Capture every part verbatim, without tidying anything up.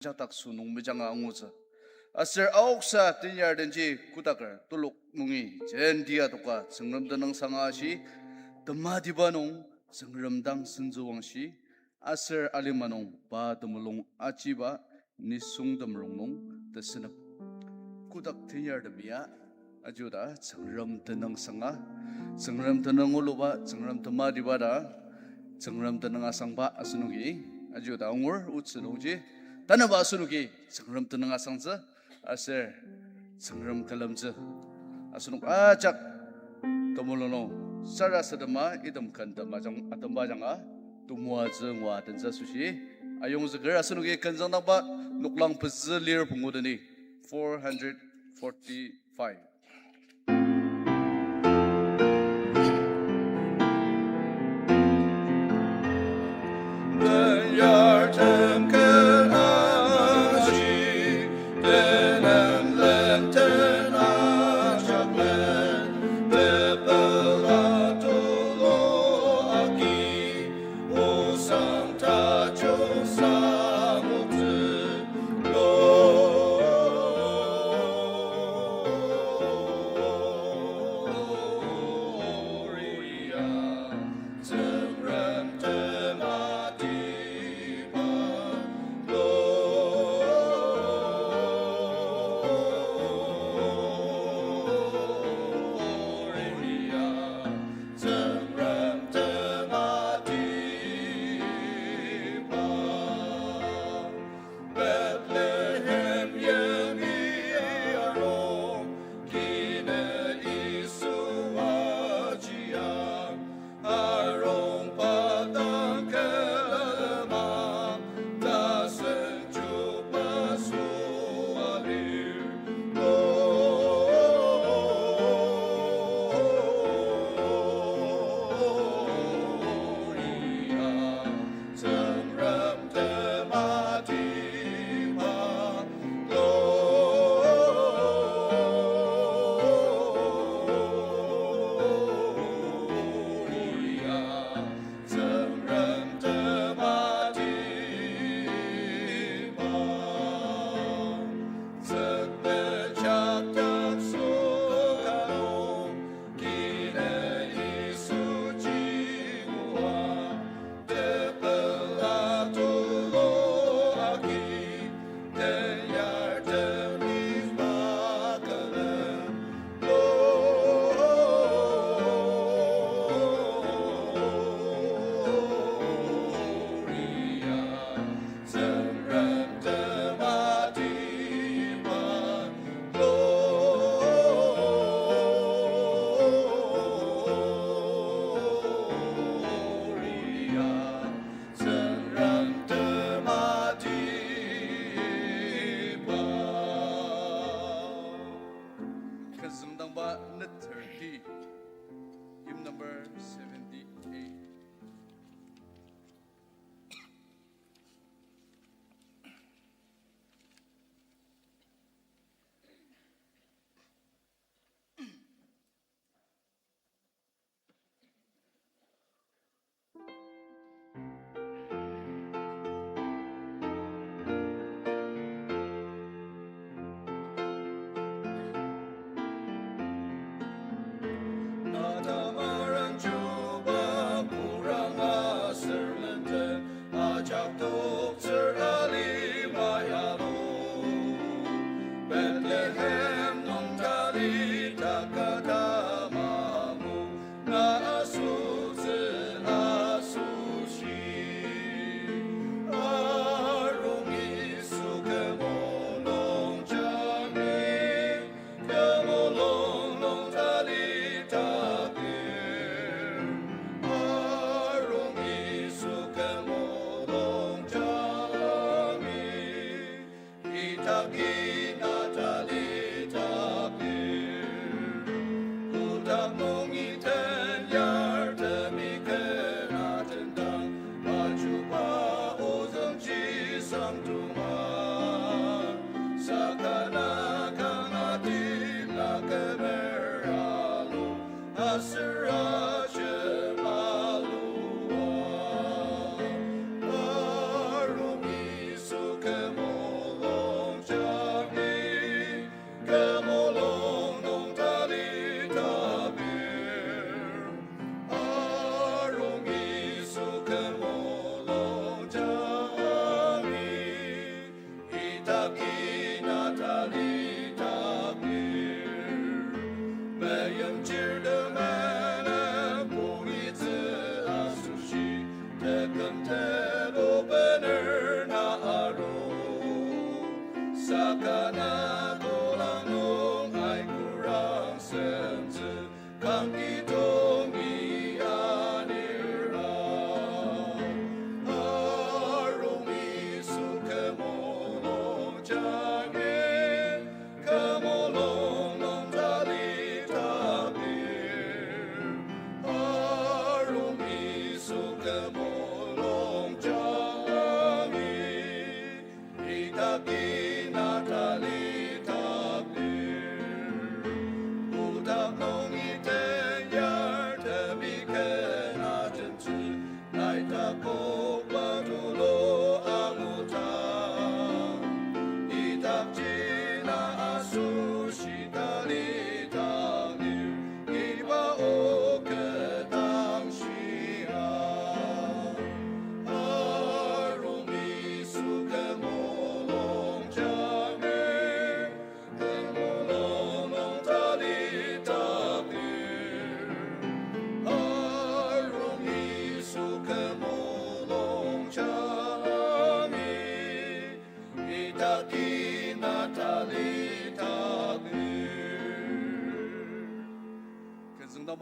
ajak dak sünung mejanga angutsü. Aser aoksa tenyar denji kodaker telok nungi jenti adoka Tsüngrem tenüngsanga ashi, tematiba nung Tsüngrem dang sentsüwangshi, aser alima nung pa temulung achiba nisung temulung nung tesünep. Kodak tenyar temia, ajuda Tsüngrem tenüngsanga, Tsüngrem tenüng uluba, Tsüngrem tematiba ta, Tsüngrem tenüng asangba asenoki, ajuda angur otsü nungji, tanaba asenoki Tsüngrem tenüng asangtsü, aser Tsüngrem külemtsü. Asenok ajak temulung nung sarasadema item ken tem ajanga, atemba ajanga temoatsü ngua tentsü asoshi ayongzüker. Asenoki ken züngdangba noklang pezü lir pungu deni, four hundred forty-five. Bethlehem yangi arung, kine Yisu ajiang, arung pa dang kelema, tasen chuba sua lir. Kezüngdangba net thirty, hymn number seventy-eight. Natamaran chuba kuranga sermenten ajak toktsür alima yalu. Bethlehem nung talita kata mamu na asütsü asoshi. Arung Yisu kü mulung jagi, kü mulung nung talita kum. Arung Yisu kü mulung jagi. Itaki na talita kum. Kotak nungi tenyar temi kena tendang, majuba ozüng chisang tunga. Saka na kanga tila kemer alu, aser ajemalua. Arung Yisu kü mo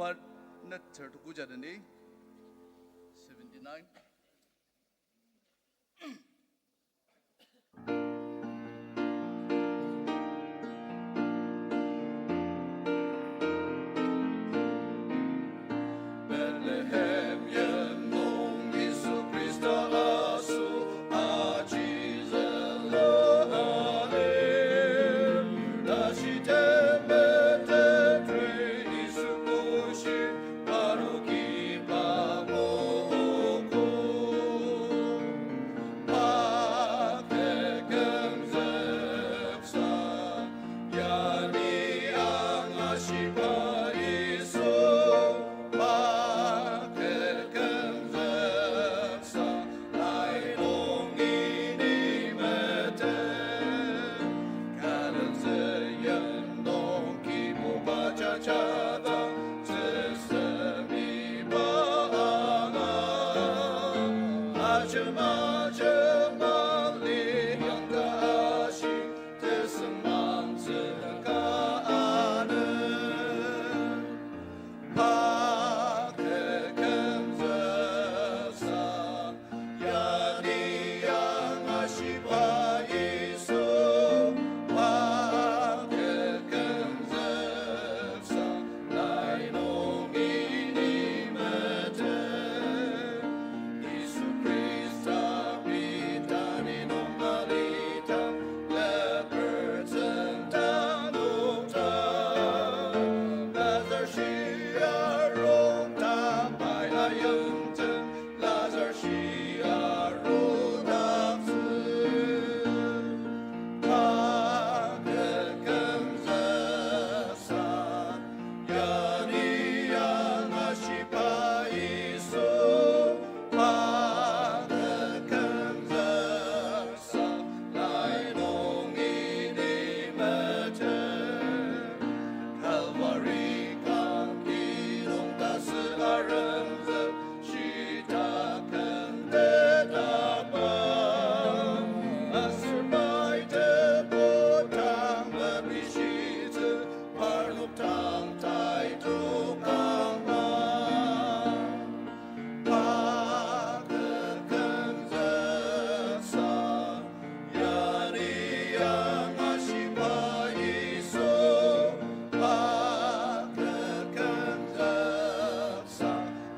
Par neter tuku jadeni, seventy-nine. Bethlehem yen nung Yisu Khrista asoshi züngla alir. Tashi temete tui Yisu bushi parnoki pa moku. Pa kekenzüksa, yani angashiba Yisu. Pa kekenzüksa, lai nungi ni meten. Kalentsü yen nung Kibuba jajadang, tsüsem iba anga. Ajema jema liyangka ashi, tesüngmangtsü ka anü. Pa kekenzüksa, yani angashiba Yisu. Pa kekenzüksa, lai nungi ni meten. Yisu Khrista Betani nung alidang, leper tsüngda nokdang. Lazar shia rongdang pai ayimtsüng, Lazar shia rongdaktsü. Pa kekenzüksa, yani angashiba Yisu. Pa kekenzüksa, lai nungi ni meten. Calvary kangki nung tasü aremzük, shita kangtetaba. Aser pai tebu tang mepishitsü, parnok tang tai tukangma. Pa kekenzüksa, yani angashiba Yisu. Pa kekenzüksa,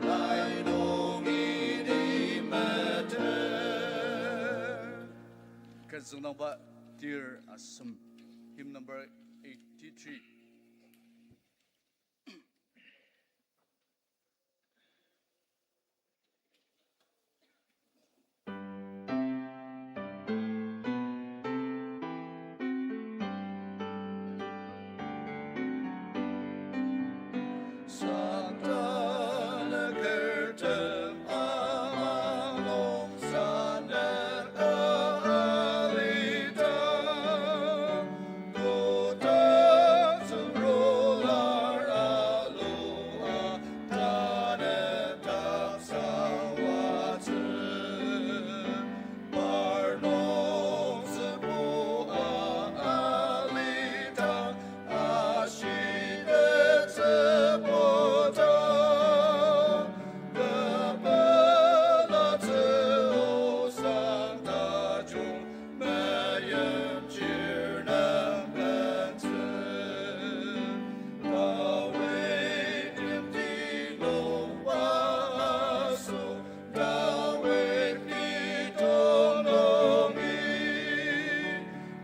lai nungi ni meten. Kü züngdangba tir asem, hymn number eighty-three. Sangta na kertem amalung sana alita. Kotak tsüngrular alua tanü taksa watsü. Parnok tsübua alita. Ashitetsü pota, kepelatsü osang tajung, meimchir nang bentsü. Dawid yimti nung aso, Dawid kidong nungi,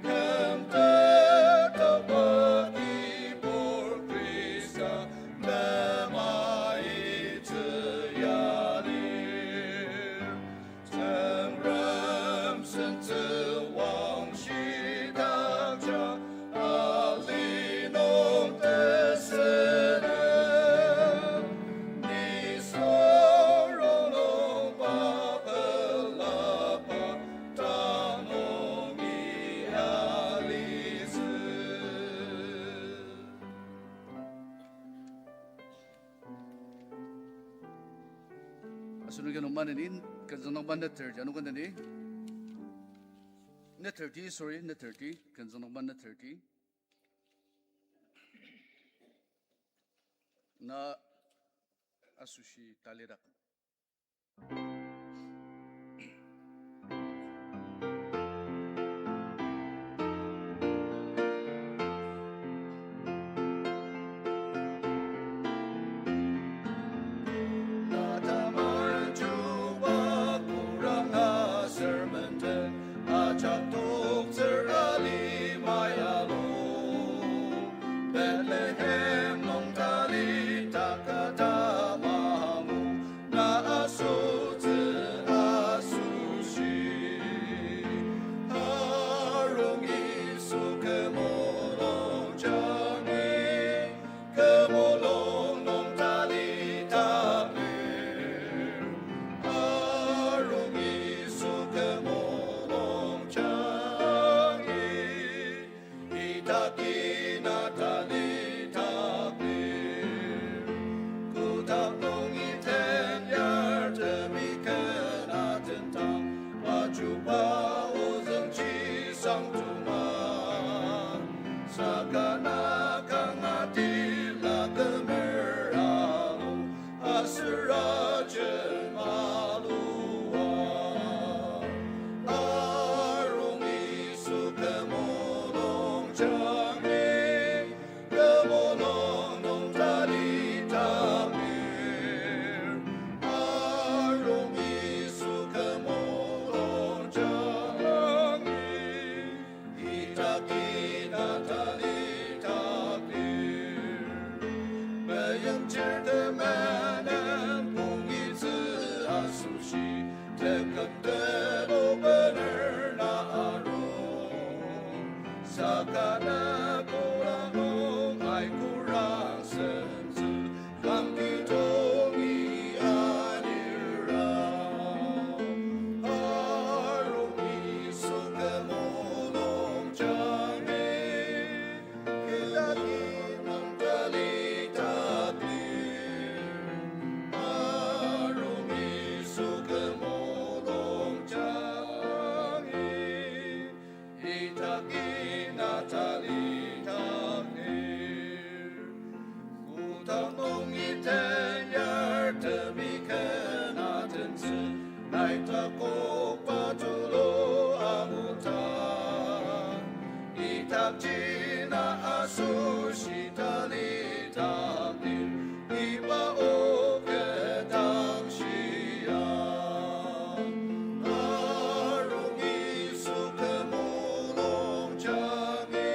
kümtetaba Kibur Khrista, memaitsü ya lir. Tsüngrem sentsü wangshidakja, ali nung tesüle, nisung rongnungba pelaba, tanungi alitsü. Asenoki nung maneni, kü züngdangba neter ji, ano kü neni. Neter ti, sorry, neter ti, kü züngdangba neter ti. Na asoshi talidak. Ajak toktsür alimai alu, Bethlehem nung tali takata mangu, na asotsü asoshi. Arung Yisu kümulung jangi, kümulung nung tali taklir. Arung Yisu kümulung jangi, itaki na tali taklir. Kotak nungi ten yar temi kena tentang, ajuba ozüng chisang tuma. Saka na kanga tila kümer alu, aser ajen alua. Arung Yisu kümulung jangi, kümulung nung tali taklir. Arung Yisu kümulung jangi, itaki na tali taklir. Meyangchir temenen pongitsü asoshi, teküm teno bener na arung. Saka na kola nung aikurak sentsü, kangki tongi anira. Arung Yisu kümulung jangi, itaki nung tali taklir. Arung Yisu kümulung jangi, itaki na tali taklir. Kotak nungi ten yar temi kena tentsü, nai takokba tulu anguta. Itakji na asoshi tali taklir, iba o ketang shia. Arung Yisu kümulung jangi,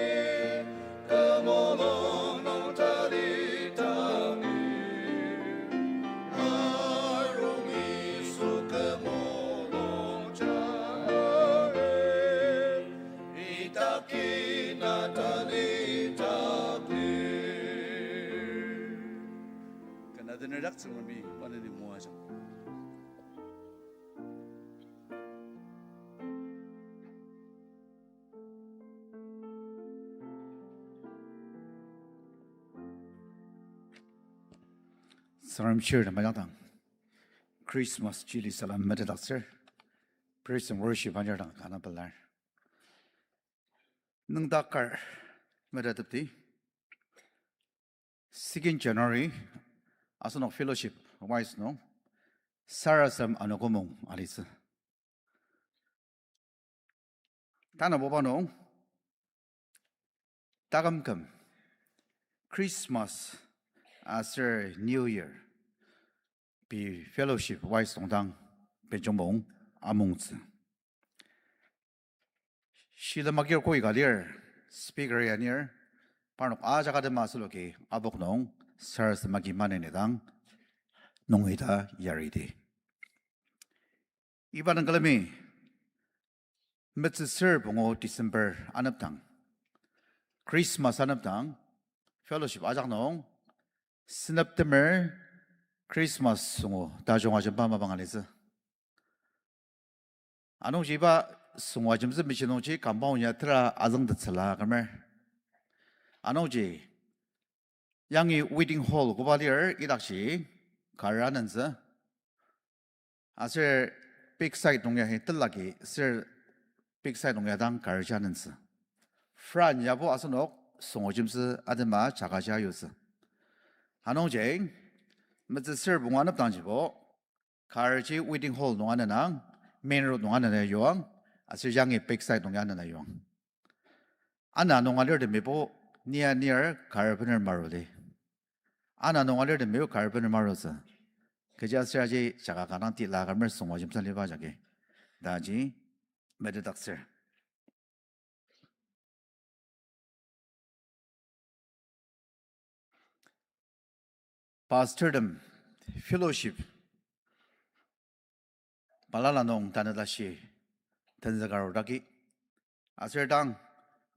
kümulung nung tali taklir. Arung Yisu kümulung jangi, itaki na tali taklir. Kanga tener dak Tsüngremi maneni moajang. Tsüngrem chir temajang dang, Christmas chili salam metetdaktsür, praise and worship anir dang kana pelar. Nüngdak kar metetepdi, second January, asenok fellowship wise nung, sarasadem anogo mung alitsü. Tanabuba nung, taküm küm, Christmas aser New Year, pei fellowship wise nung dang benjong mung amungtsü. Shilem agir koi ka lir, speaker ya anir, parnok ajak atema asüloki apok nung, sarasadem agi maneni dang, nungi ta yaridi. Iba nung külemi, metsüsür pungu December anepdang, Christmas anepdang, fellowship ajak nung, seneptemer Christmas sungu tajung ajemba mapang alitsü. Anungji iba sungu ajemtsü michi nungji compound ya tera azüngtettsüla kümer. Anungji yangi wedding hall koba lir idakji kar anentsü. Aser back side nung ya hi telaki ser back side nung ya dang kar ji anentsü. Front yabo asenok sungu ajemtsü atema jaka ji ayutsü. Anungji Metsüsür pungu anepdangjibo, karji waiting hall nung anena, main road nung anena yuang, aser yangi backside nung ya anena yuang. Ana nung alirtemibo, nia niar kar bener maruli. Ana nung alirtemibo kar bener marutsü. Kechiaser aji jaka kanga tila kamer süngwa jimsen liba jagi. Taji, metetdaktsür. Pastortem fellowship balala nung tanü tashi tenzüka arudaki. Aser tang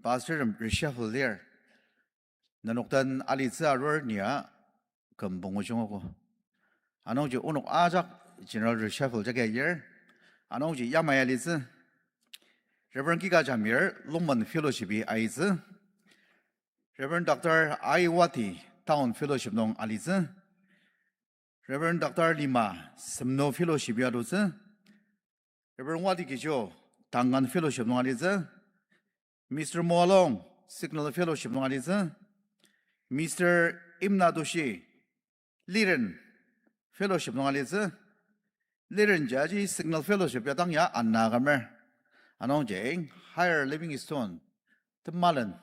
pastortem reshuffle lir. Nenok den alitsü arur nia küm pungu jungogo. Anungji onok ajak general reshuffle jagi ayir. Anungji yamai alitsü. Reverend Kika Jamir Longmen Fellowship-i aitsü. Reverend Doctor Aiwati Town Fellowship nung alitsü. Reverend Doctor Lima Semno Fellowship-i arutsü. Reverend Wati Kijo Tangan Fellowship nung alitsü. Mister Moalong Signal Fellowship nung alitsü. Mister Imnatoshi Liren Fellowship nung alitsü. Liren jaji Signal Fellowship ya dang ya ana kamer. Anungji Higher Livingstone temalen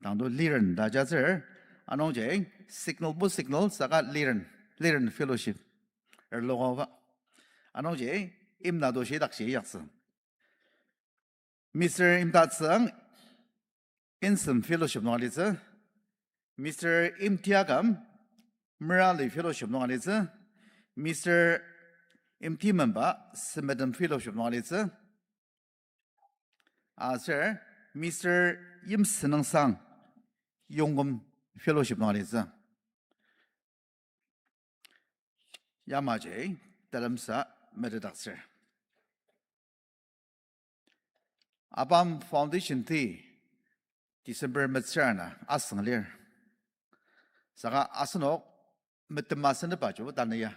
dangdo Liren ta jatsür. Anungji Signal bo Signal saka Liren, Liren Fellowship erlokoba. Anungji Imnatoshi dakji yaktsü. Mister Imtatsüang Insem Fellowship nung alitsü. Mister Imtiakam Merali Fellowship nung alitsü. Mister Imtimemba Semetem Fellowship nung alitsü. Aser Mister Yimsenengsang Yongkum Fellowship nung alitsü. Yamaji telemsa metetdaktsür. ABAM Foundation Day December metsür ana asüng lir. Saka asenok metema sendepa ju tanü ya.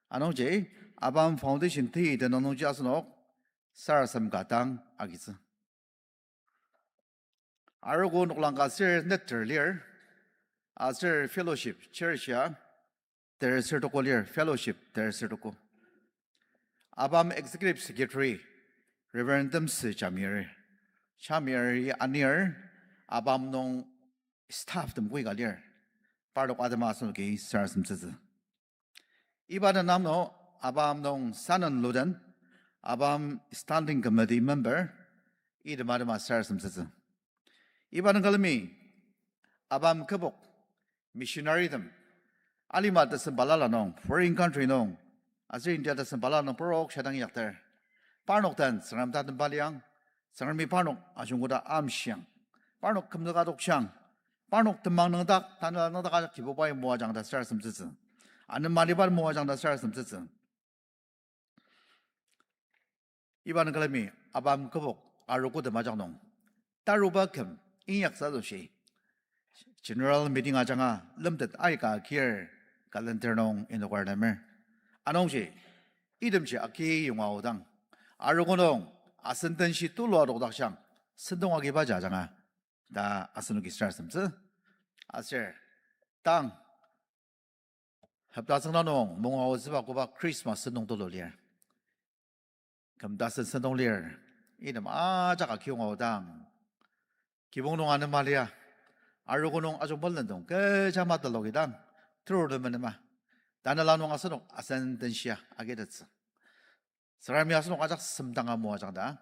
Anungji ABAM Foundation Day tenüng nungji asenok sarasadem ka dang agitsü. Arogo noklang ka ser neter lir, aser fellowship church ya tereser toko lir, fellowship tereser toko. ABAM Executive Secretary, Reverend Temsü Jamir, Jamir anir, ABAM nung staff tem koika lir, parnok atema asenoki sarasademtsütsü. Iba den amno ABAM nung sanen luden, ABAM Standing Committee member, item atema sarasademtsütsü. Iba nung külemi ABAM kübok missionary tem alima tesem balala nung, foreign country nung, aser India tesem balala nung parnok shidang yakter. Parnok den Tsüngrem tatem baliang, Tsüngremi parnok ajungkoda amshiang. Parnok kümzüka adoktsüang. Parnok temang nüngdak, tanela nüngdak ajak Kibubai moajang ta sarasademtsütsü. Anema aliba moajang ta sarasademtsütsü. Iba nung külemi ABAM kübok arogo tem ajak nung taruba küm inyaktsü asoshi general meeting ajanga lemtet aika kir calendar nung inokar nemer. Anungji itemji aki yonga aodang, arogo nung asen tenshi tulu adokdaktsüang sentong agiba ja ajanga ta asenoki sarasademtsü. Aser tang hopta tsüngda nung munga aotsüba koba Christmas sentong tulu lir. Küm tasen sentong lir, item ajak aki yonga aodang, kibong nung anema lia, arogo nung ajungba lendong kecha mataloki dang, terur temenema, tanela nung asenok asen tenshia agitettsü. Tsüngremi asenok ajak semdanga moajang ta,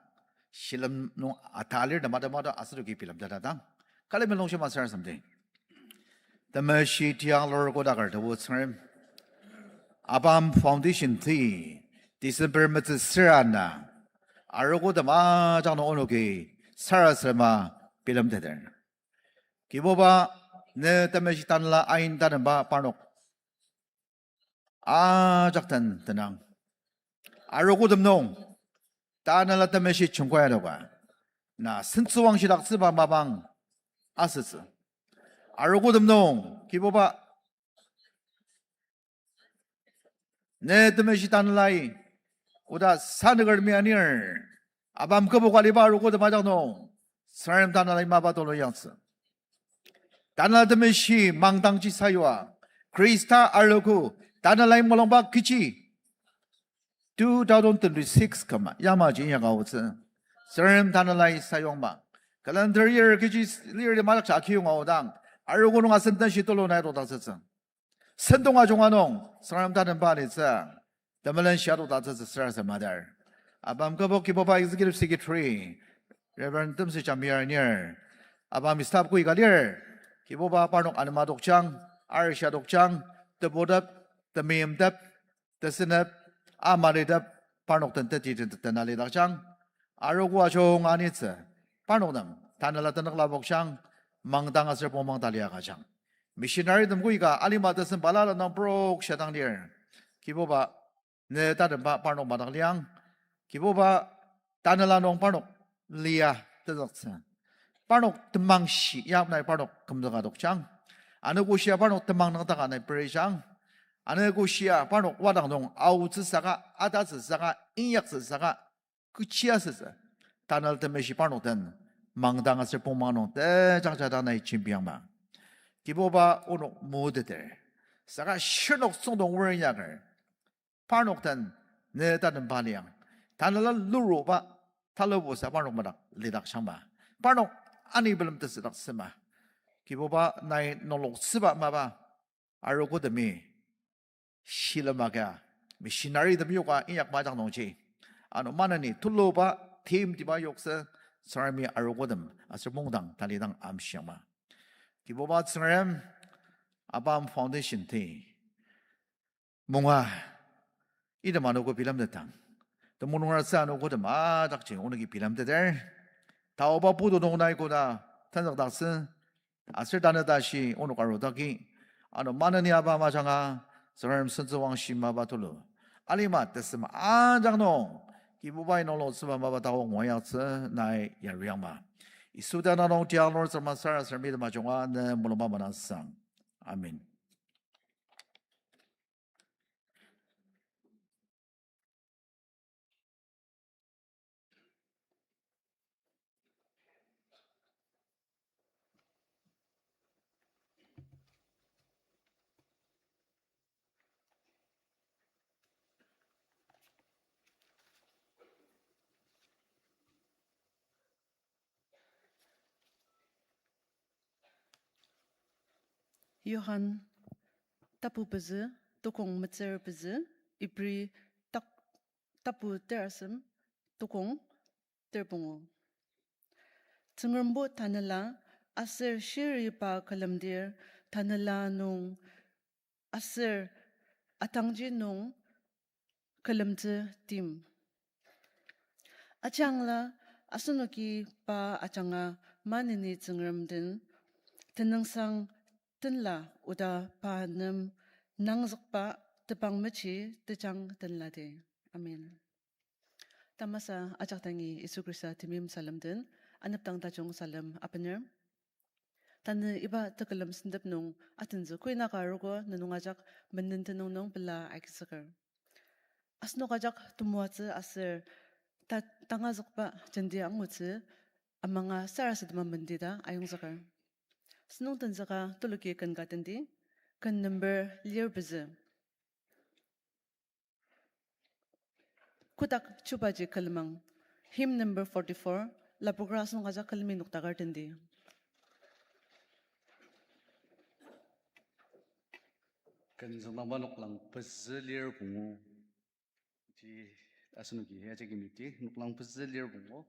shilem nung atalir ta mata mata asenoki bilemteta dang, külemi nungshi masarasademdi. Temeshi tiang lur kodaker Tebu Tsüngrem, ABAM Foundation Day December metsü sür ana, arogo tem ajak nung onoki sarasadema bilemteter. Kibuba, ne temeshi tanela ain tanemba parnok ajak den tenang. Arogo tem nung, tanela temeshi chungkoya doka, na sentsüwang shidaktsüba mapang asütsü. Arogo tem nung, Kibuba, ne temeshi tanelai, oda sanüker mi anir, ABAM kübok aliba arogo tem ajak nung, Tsüngrem tanelai mapa tulu yangtsü. Tanela temeshi mangdangji sayua, Khrista arogo, tanelai mulungba kechi. Two thousand twenty-six kama, yamaji inyaka aotsü. Tsüngrem tanelai sayongba. Calendar year kechi lir li malaksa akiyong aodang. Arogo nung asen tashi tulu nai tokdaktsütsü. Sentong ajunga nung, Tsüngrem tatemba alitsü. Temelen shia tokdaktsütsü sarasadem madar. Abam kübok Kibuba Executive Secretary, Reverend Temsi Jamir nir. Abam staff ko ika lir. Kibuba parnok anema tokjang, arishia tokjang, tebutep, temeimtep, tesenep, amalidep, parnok den teti den tena lidakjang, arogo ajunga anitsü, parnok nem, tanela tenük lapokjang, mangdang aser pongmang talia kajang. Missionary tem ko ika alima tesen balala nung prok shadang lir. Kibuba, ne tatemba parnok madak liang. Kibuba, tanela nung parnok lia tezüktsü. Parnok temang shi yap nai parnok kümzüka tokjang. Anogo shia parnok temang nüngdaka nai perijang. Anogo shia parnok wadang nung aotsü saka, atatsü saka, inyaktsü saka, kechi asütsü. Tanela temeshi parnok den mangdang aser pongmang nung tejangja dang nai jembiangma. Kibuba onok moteter. Saka shirnok tsüngdong werinyaker. Parnok den ne tatemba liang. Tanela luruba, talubusa parnok madak lidakjangma. Parnok ani bilemtetsüdaktsüma. Kibuba nai noloktsüba mapa. Arogo temi shilem aka, missionary tem yoka inyak majak nungji. Ano maneni tuluba, timtiba yoktsü, Tsüngremi arogo tem aser mungdang talidang amshiangma. Kibuba Tsüngrem, Abam Foundation ti munga, item anogo bilemtetang. Temulung ratsü anogo tem ajakji onoki bilemteter. Taoba putu nung nai koda tenzükdaktsü. Aser tanü tashi onok arudaki. Ano maneni aba majanga, Tsüngrem sentsüwangshi mapa tulu. Alima tesem ajak nung, Kibubai nunglo tsüba mapa taogo nguyaktsü nai yariangma. Yisu ta na nung tiang lor tsürma sarasademi temajunga ne mulungba manasang. Amen. Johan tapu pezü, tukong metsür pezü, Ibri tak-, tapu terasem, tukong terpungu. Tsüngrembo tanela aser shiri pa külemdir tanela nung aser atangji nung külemtsü tim. Ajangla asenoki pa ajanga maneni Tsüngrem den tenüngsang tenla oda pa nem nangzükba tepang mechi tejang tenladi. Amen. Tamasa ajak dangi Yisu Khrista temeim salem den, anepdang tajung salem abener. Tanü iba tekülem sentep nung atentsü koinaka arogo nenung ajak menden tenüng nung pela agizüker. Asenok ajak temoatsü aser ta-, tangazükba jenti angutsü amanga sarasadema mendi ta ayongzüker. Asenok tenzüka tuluki ken ka tendi, ken number lir pezü. Kotak chubaji külemang, hymn number forty-four, lapogra asenok ajak külemi noktaker tendi. Ken züngdangba noklang pezü lir pungu. Ji asenoki ajak imiti noklang pezü lir pungu.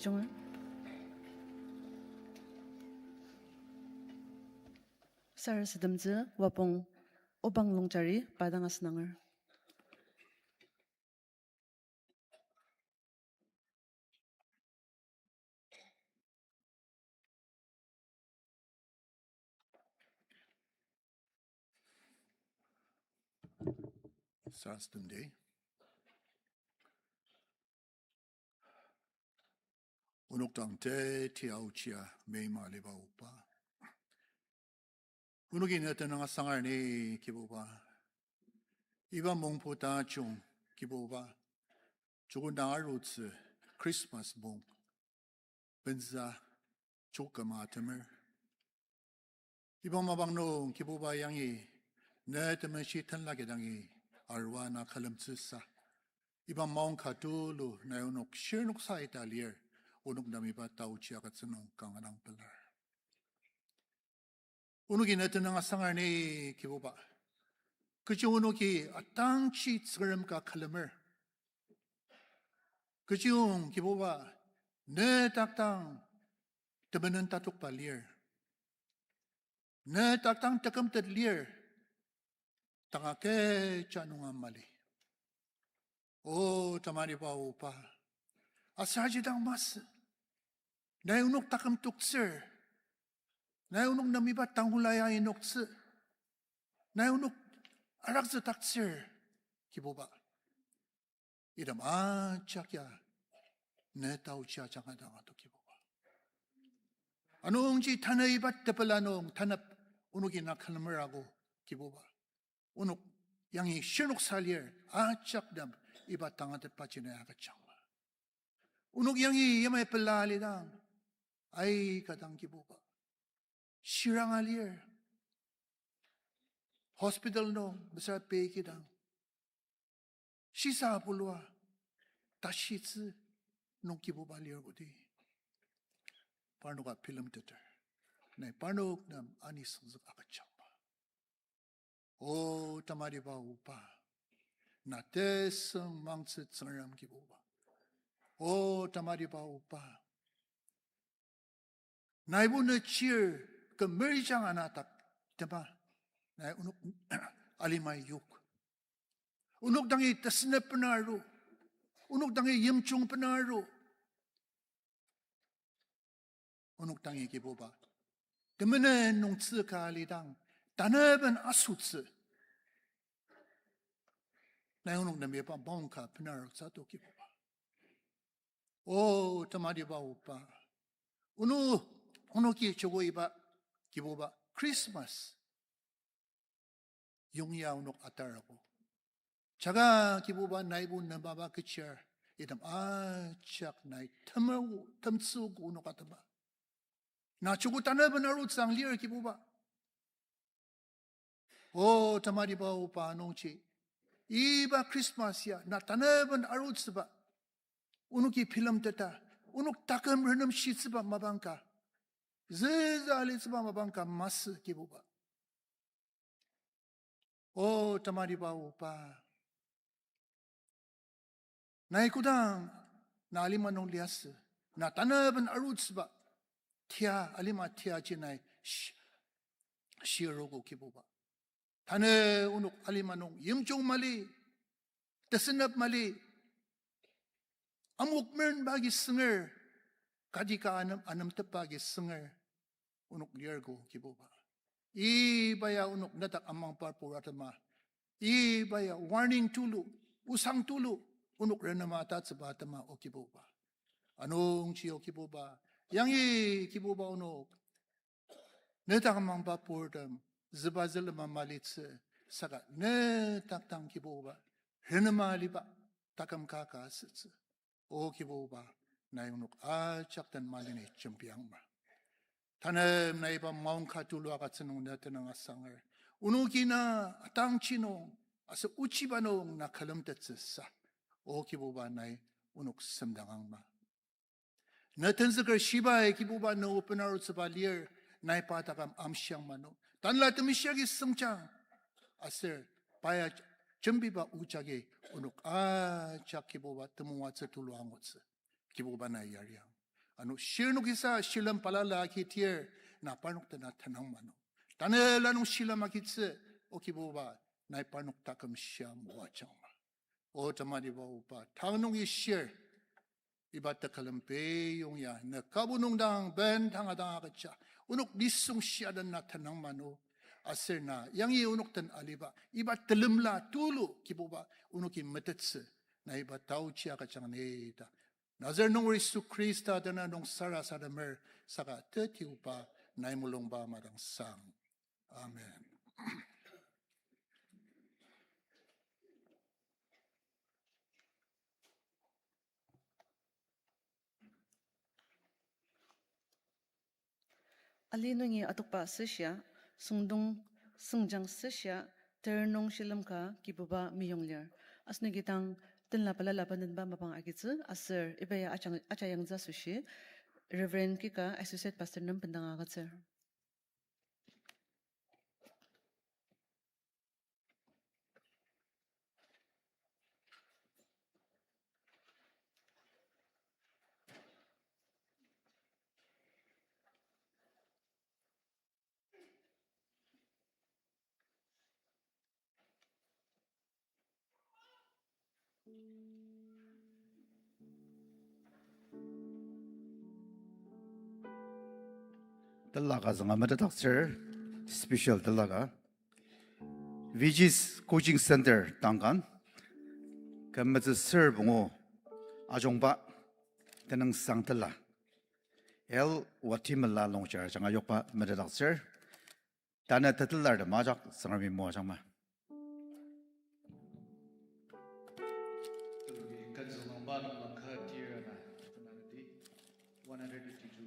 Junger. Sarasademtsü Wapong Obang Longjari pa dang asünanger. Sarasademdi. Onok dang teti aochia meima aliba oba, onoki ne tenüng asangar ni Kibuba. Iba mongpu tajung Kibuba, joko dang arutsü Christmas mong, benza joko kama atemer. Iba mapang nung Kibuba yangi ne temeshi tenla kidangi arua na külemtsüsa, iba maongka tulu nai onok shirnoksa ita lir, onok nem iba taochi agütsü nung kanga dang pelar. Onoki ne tenüng asangar ni Kibuba. Kechi onoki atangji Tsüngrem ka külemer. Kechiyong Kibuba, ne dak dang temenen tatokba lir. Ne dak dang tekümtet lir. Tanga kecha nunga mali. O temariba oba, aser aji dang masü, nai onok taküm toktsür. Nai onok nem iba tangula ya inoktsü. Nai onok araktsü taktsür, Kibuba. Item ajak ya ne taochi ajanga dang ato Kibuba. Anungji tanü iba tepela nung tanep onoki na külemer ako Kibuba. Onok yangi shirnoksa lir, ajak nem iba tangatetbaji nai agüjangma. Onok yangi yamai pela alidang, aika dang Kibuba, shiranga lir. Hospital nung mesüra pei kidang, shisa pulua, tashitsü nung Kibuba lir kodi, parnoka bilemteter, nai parnok nem ani süngzük agüjangma. O temariba oba, na tesüng mangtsü Tsüngrem Kibuba. O temariba oba, naibo ne chir kemerijang ana dak tema, nai onok alima yok. Onok dangi tesünep bena aru. Onok dangi yimjung bena aru. Onok dangi Kibuba, temenen nungtsü ka alidang, taneben asütsü, nai onok nem iba maongka bena arutsü to Kibuba. O temariba oba, ono, onoki joko iba Kibuba Christmas yongya onok atarago. Jaka Kibuba naibo nemaba kechir, item ajak nai temeu, temtsüogo onok atema. Na joko taneben arutsü ang lir Kibuba. O temariba oba, nungji iba Christmas ya na taneben arutsüba onoki bilemteta, onok taküm renemshitsüba mapang ka, züza alitsüba mapang ka masü Kibuba. O temariba oba, nai kodang na alima nung liasü, na taneben arutsüba tia, alima tiaji nai shi-, shirogo Kibuba. Tanü onok alima nung yimjung mali, tesünep mali, amok merenba agi sünger, kadika anem, anemtepba agi sünger onok lirgo Kibuba. Iba ya onok nedak amangba pur atema, iba ya warning tulu, osang tulu onok renema tatsüba atema, O Kibuba. Anungji, O Kibuba, yangi Kibuba onok nedak amangba purtem züba zülema malitsü, saka nedak dang Kibuba renema aliba taküm ka ka asütsü. O Kibuba, nai onok ajak den malini jembiangma. Tanü nai iba maongka tulu agütsü nung ne tenüng asanger, onoki na atangji nung aser ochiba nung na külemtettsüsa, O Kibuba, nai onok semdangangma. Ne tenzüker shibai Kibuba ne open arutsüba lir, nai pa taküm amshiangma nung Tanela Temeshi agi sengjang. Aser pa ya jembiba o jagi onok ajak Kibuba temoatsü tulu angutsü. Kibuba, nai yariang. Ano shirnokisa shilem balala agi tir, na parnok dena tenang mano. Tanela nung shilem agitsü, O Kibuba, nai parnok taküm shia moajangma. O tematiba Oba, tang nungi shir, iba tekülem pei yong ya, ne kabu nung dang ben tanga dang agüja, onok nisung shia den na tenang mano, aser na yangi onok den aliba, iba telemla tulu Kibuba, onoki metettsü, na iba taochi agüjang ni ta. Nazareth nunger Yisu Khrista dena nung sarasademer saka tetiba nai mulungba madangsang. Amen. Ali nungi atokba süshia, süngdong süngjang süshia, ter nung shilem ka Kibuba meyong lir. Asenoki dang tenla balala bendenba mapang agitsü, aser iba ya ajang, aja yangtsü asoshi, Reverend Kika, Associate Pastor nem bendang agütsür. Telaka zünga metetdaktsür, special telaka. Vigi's Coaching Center Duncan, kümetsü ser pungu ajungba tenüngsang tela. El Watimela Longchar ajanga yokba metetdaktsür. Tanü tetelar tem ajak Tsüngremi moajangma. Kazünangba nung langka tirana, one hundred fifty-two.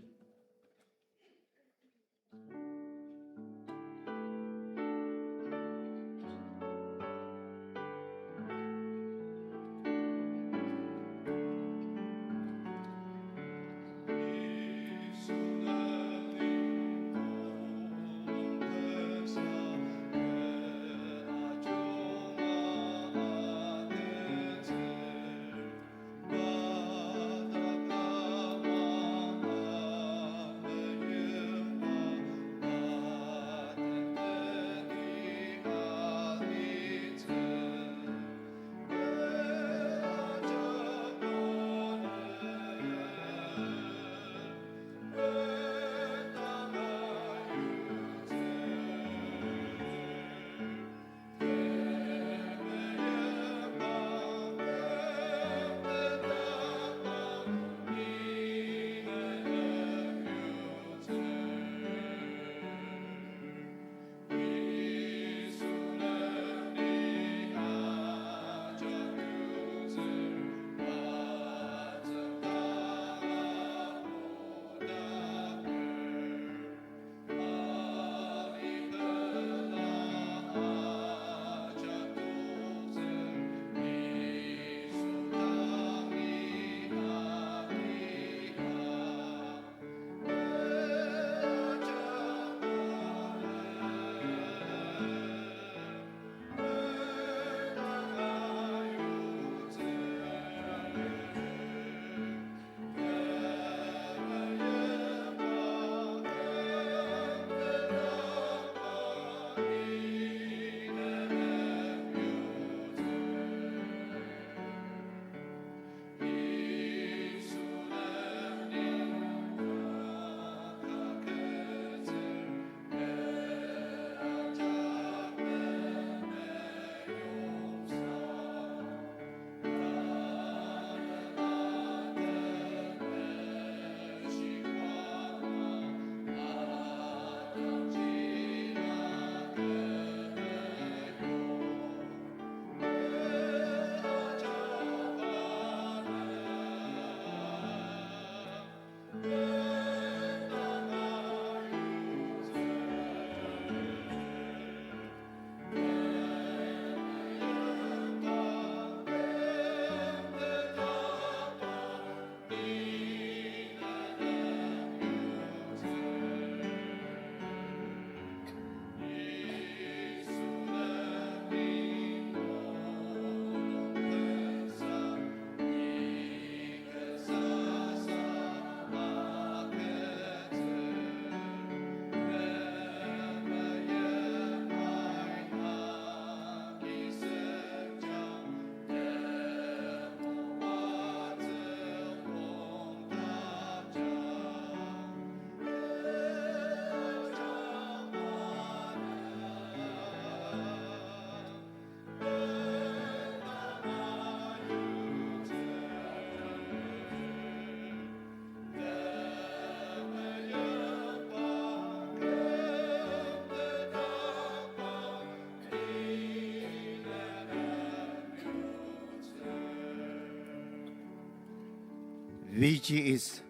V G S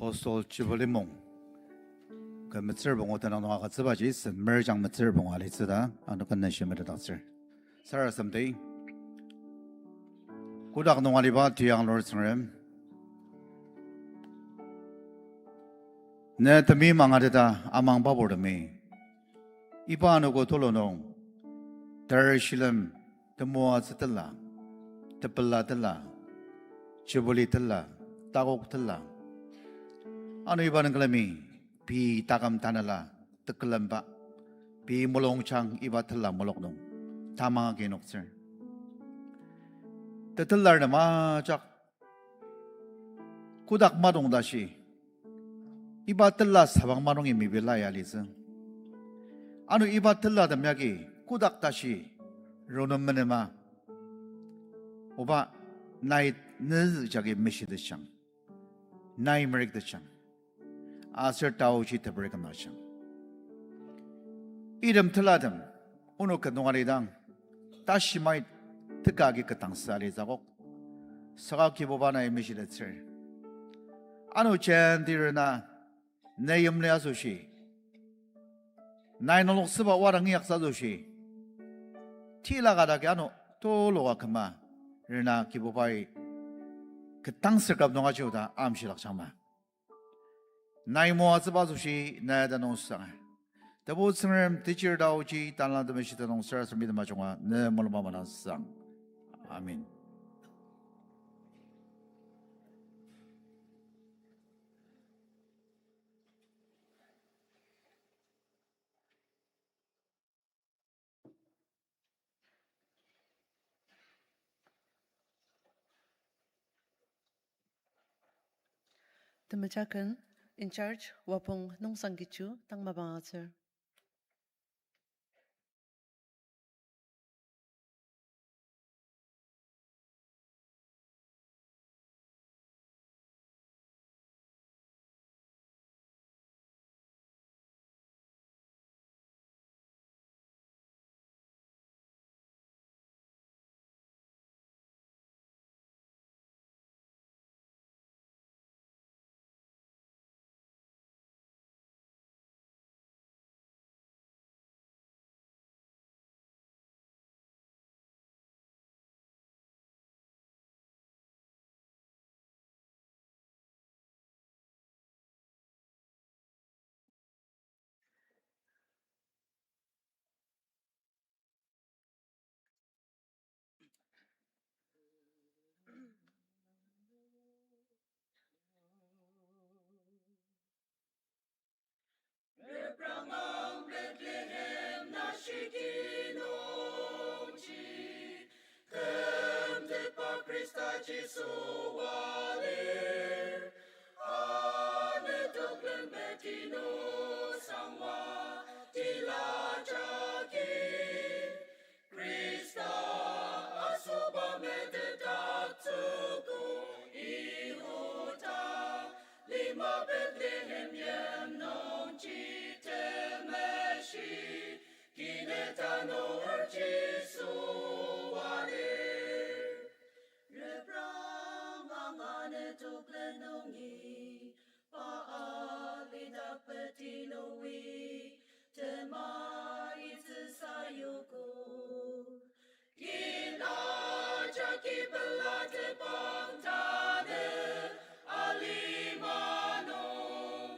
Hostel Jubilee mung. Kü metsür pungu tenüng nung agütsübaji sen merjang metsür pungu alitsü ta, ano kü nung shimetetdaktsür. Sarasademdi. Kotak nung aliba tiang lur Tsüngrem. Ne temeim angateta amangba purtemi. Iba anogo tulu nung, ter shilem, temoatsü tela, tepela tela, Jubilee tela, takok tela. Ano iba nung külemi, pei taküm tanela, tekülemba, pei mulungjang iba tela mulok nung, tamang agi noktsür. Tetelar nem ajak, kotak madong tashi, iba tela sabang madongi mepela ya alitsü. Ano iba telatem yagi kotak tashi ronum menema. Oba nai ne jagi meshitetjang, nai meriktetjang, aser taoji teper kümnajang. Item telatem, onok kü nung alidang, tashimai teka agi ketdangsü alitsü akok. Saka Kibuba nai meshitettsür. Ano jenti rena, ne yimli asoshi, nai nungloktsüba wadang inyaktsü asoshi, tila ka dagi ano tuluka küma, rena Kibubai ketdangsü kap nung aji oda amshilakjangma. Nai moatsüba asoshi, nai ta nung sanga. Tebu Tsüngrem, techir taoji, tanla temeshi ta nung sarasademdi temajunga, ne mulungba mala sang. Amen. Temejaken in charge Wapong Nungsangkichu tang mapang agütsür. Repranga Bethlehem nashiki nungji, kümtetba Khrista Jisu wa lir, anü toklen beti nung sangwa tila jagi. Khrista asoba metetdaktsüogo Yihuda lima Bethlehem yim nungji temeshi kineta nung Jisu wa lir. Reprang anganü toklen nungi, pa alidak peti nungi, tema itsü sayugo. Kila jagi pela tepang tanü alima nung,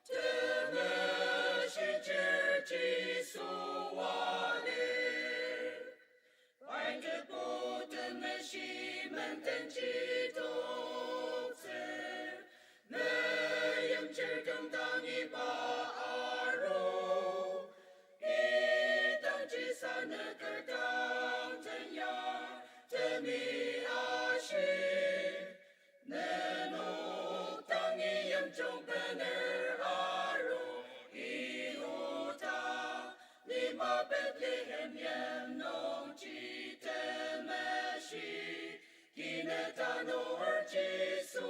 temeshi chir Jisu wa lir. Pai tebu temeshi mendenji toktsür, meimchir kümdangi pa aru, idangji sanüker dang tenya temi ashi. Nenok dangi yimjung bener aru, Yihuda lima Bethlehem yim nungji temeshi kineta nung Jisu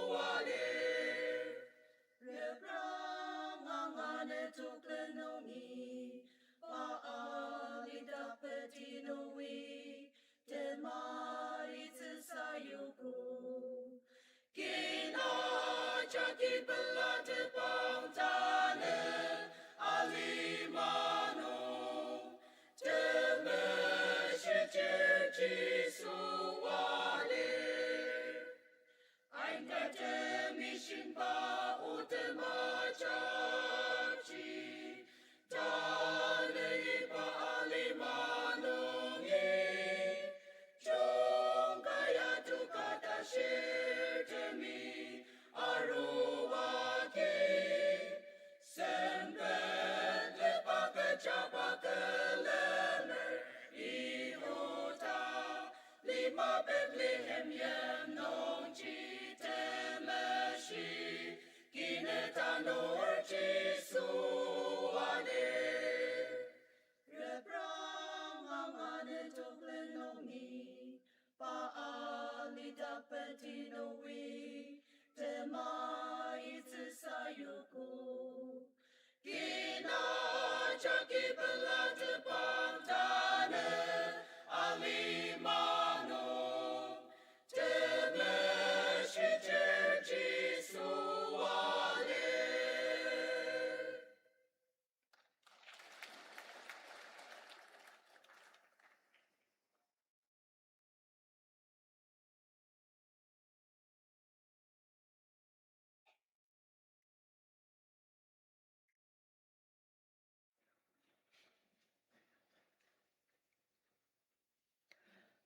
wa lir. Reprang anganü toklen nungi, pa alidak peti nungi, tema itsü sayugo.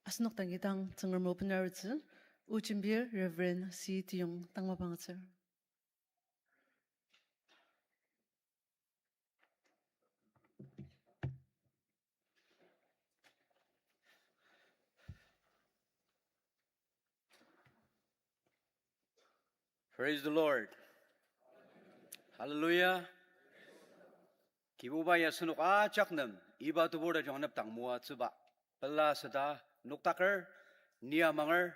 Asenok dang idang Tsüngrem o benarutsü, o jembir Reverend C. Tiyong tang mapang atsür. Praise the Lord. Hallelujah. Kibubai asenok ajak nem iba tebur tajung anepdang moatsüba pela süda noktaker, ni amanger,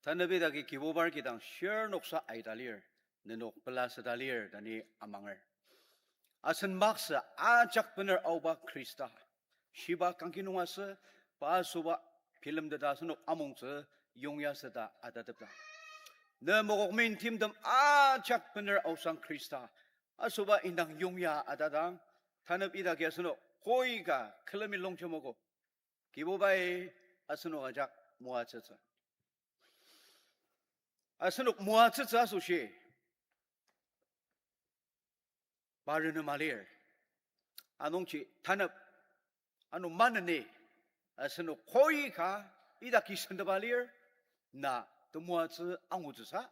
tanü idaki Kibubar kidang shirnoksa aita lir, nenok pela süda lir ta ni amanger. Asen maksa ajak bener aoba Khrista shiba kangki nung asü, pa asüba bilemteta asenok amongtsü yongya süda atatepdang, ne mokokmin timtem ajak bener aosang Khrista asüba indang yongya atadang, tanü idaki asenok koi ka külemi longjemogo, Kibubai asenok ajak moatsütsü. Asenok moatsütsü asoshi pa renema lir. Anungji tanep, ano maneni, asenok koi ka idaki sentepa lir, na temoatsü angutsüsa,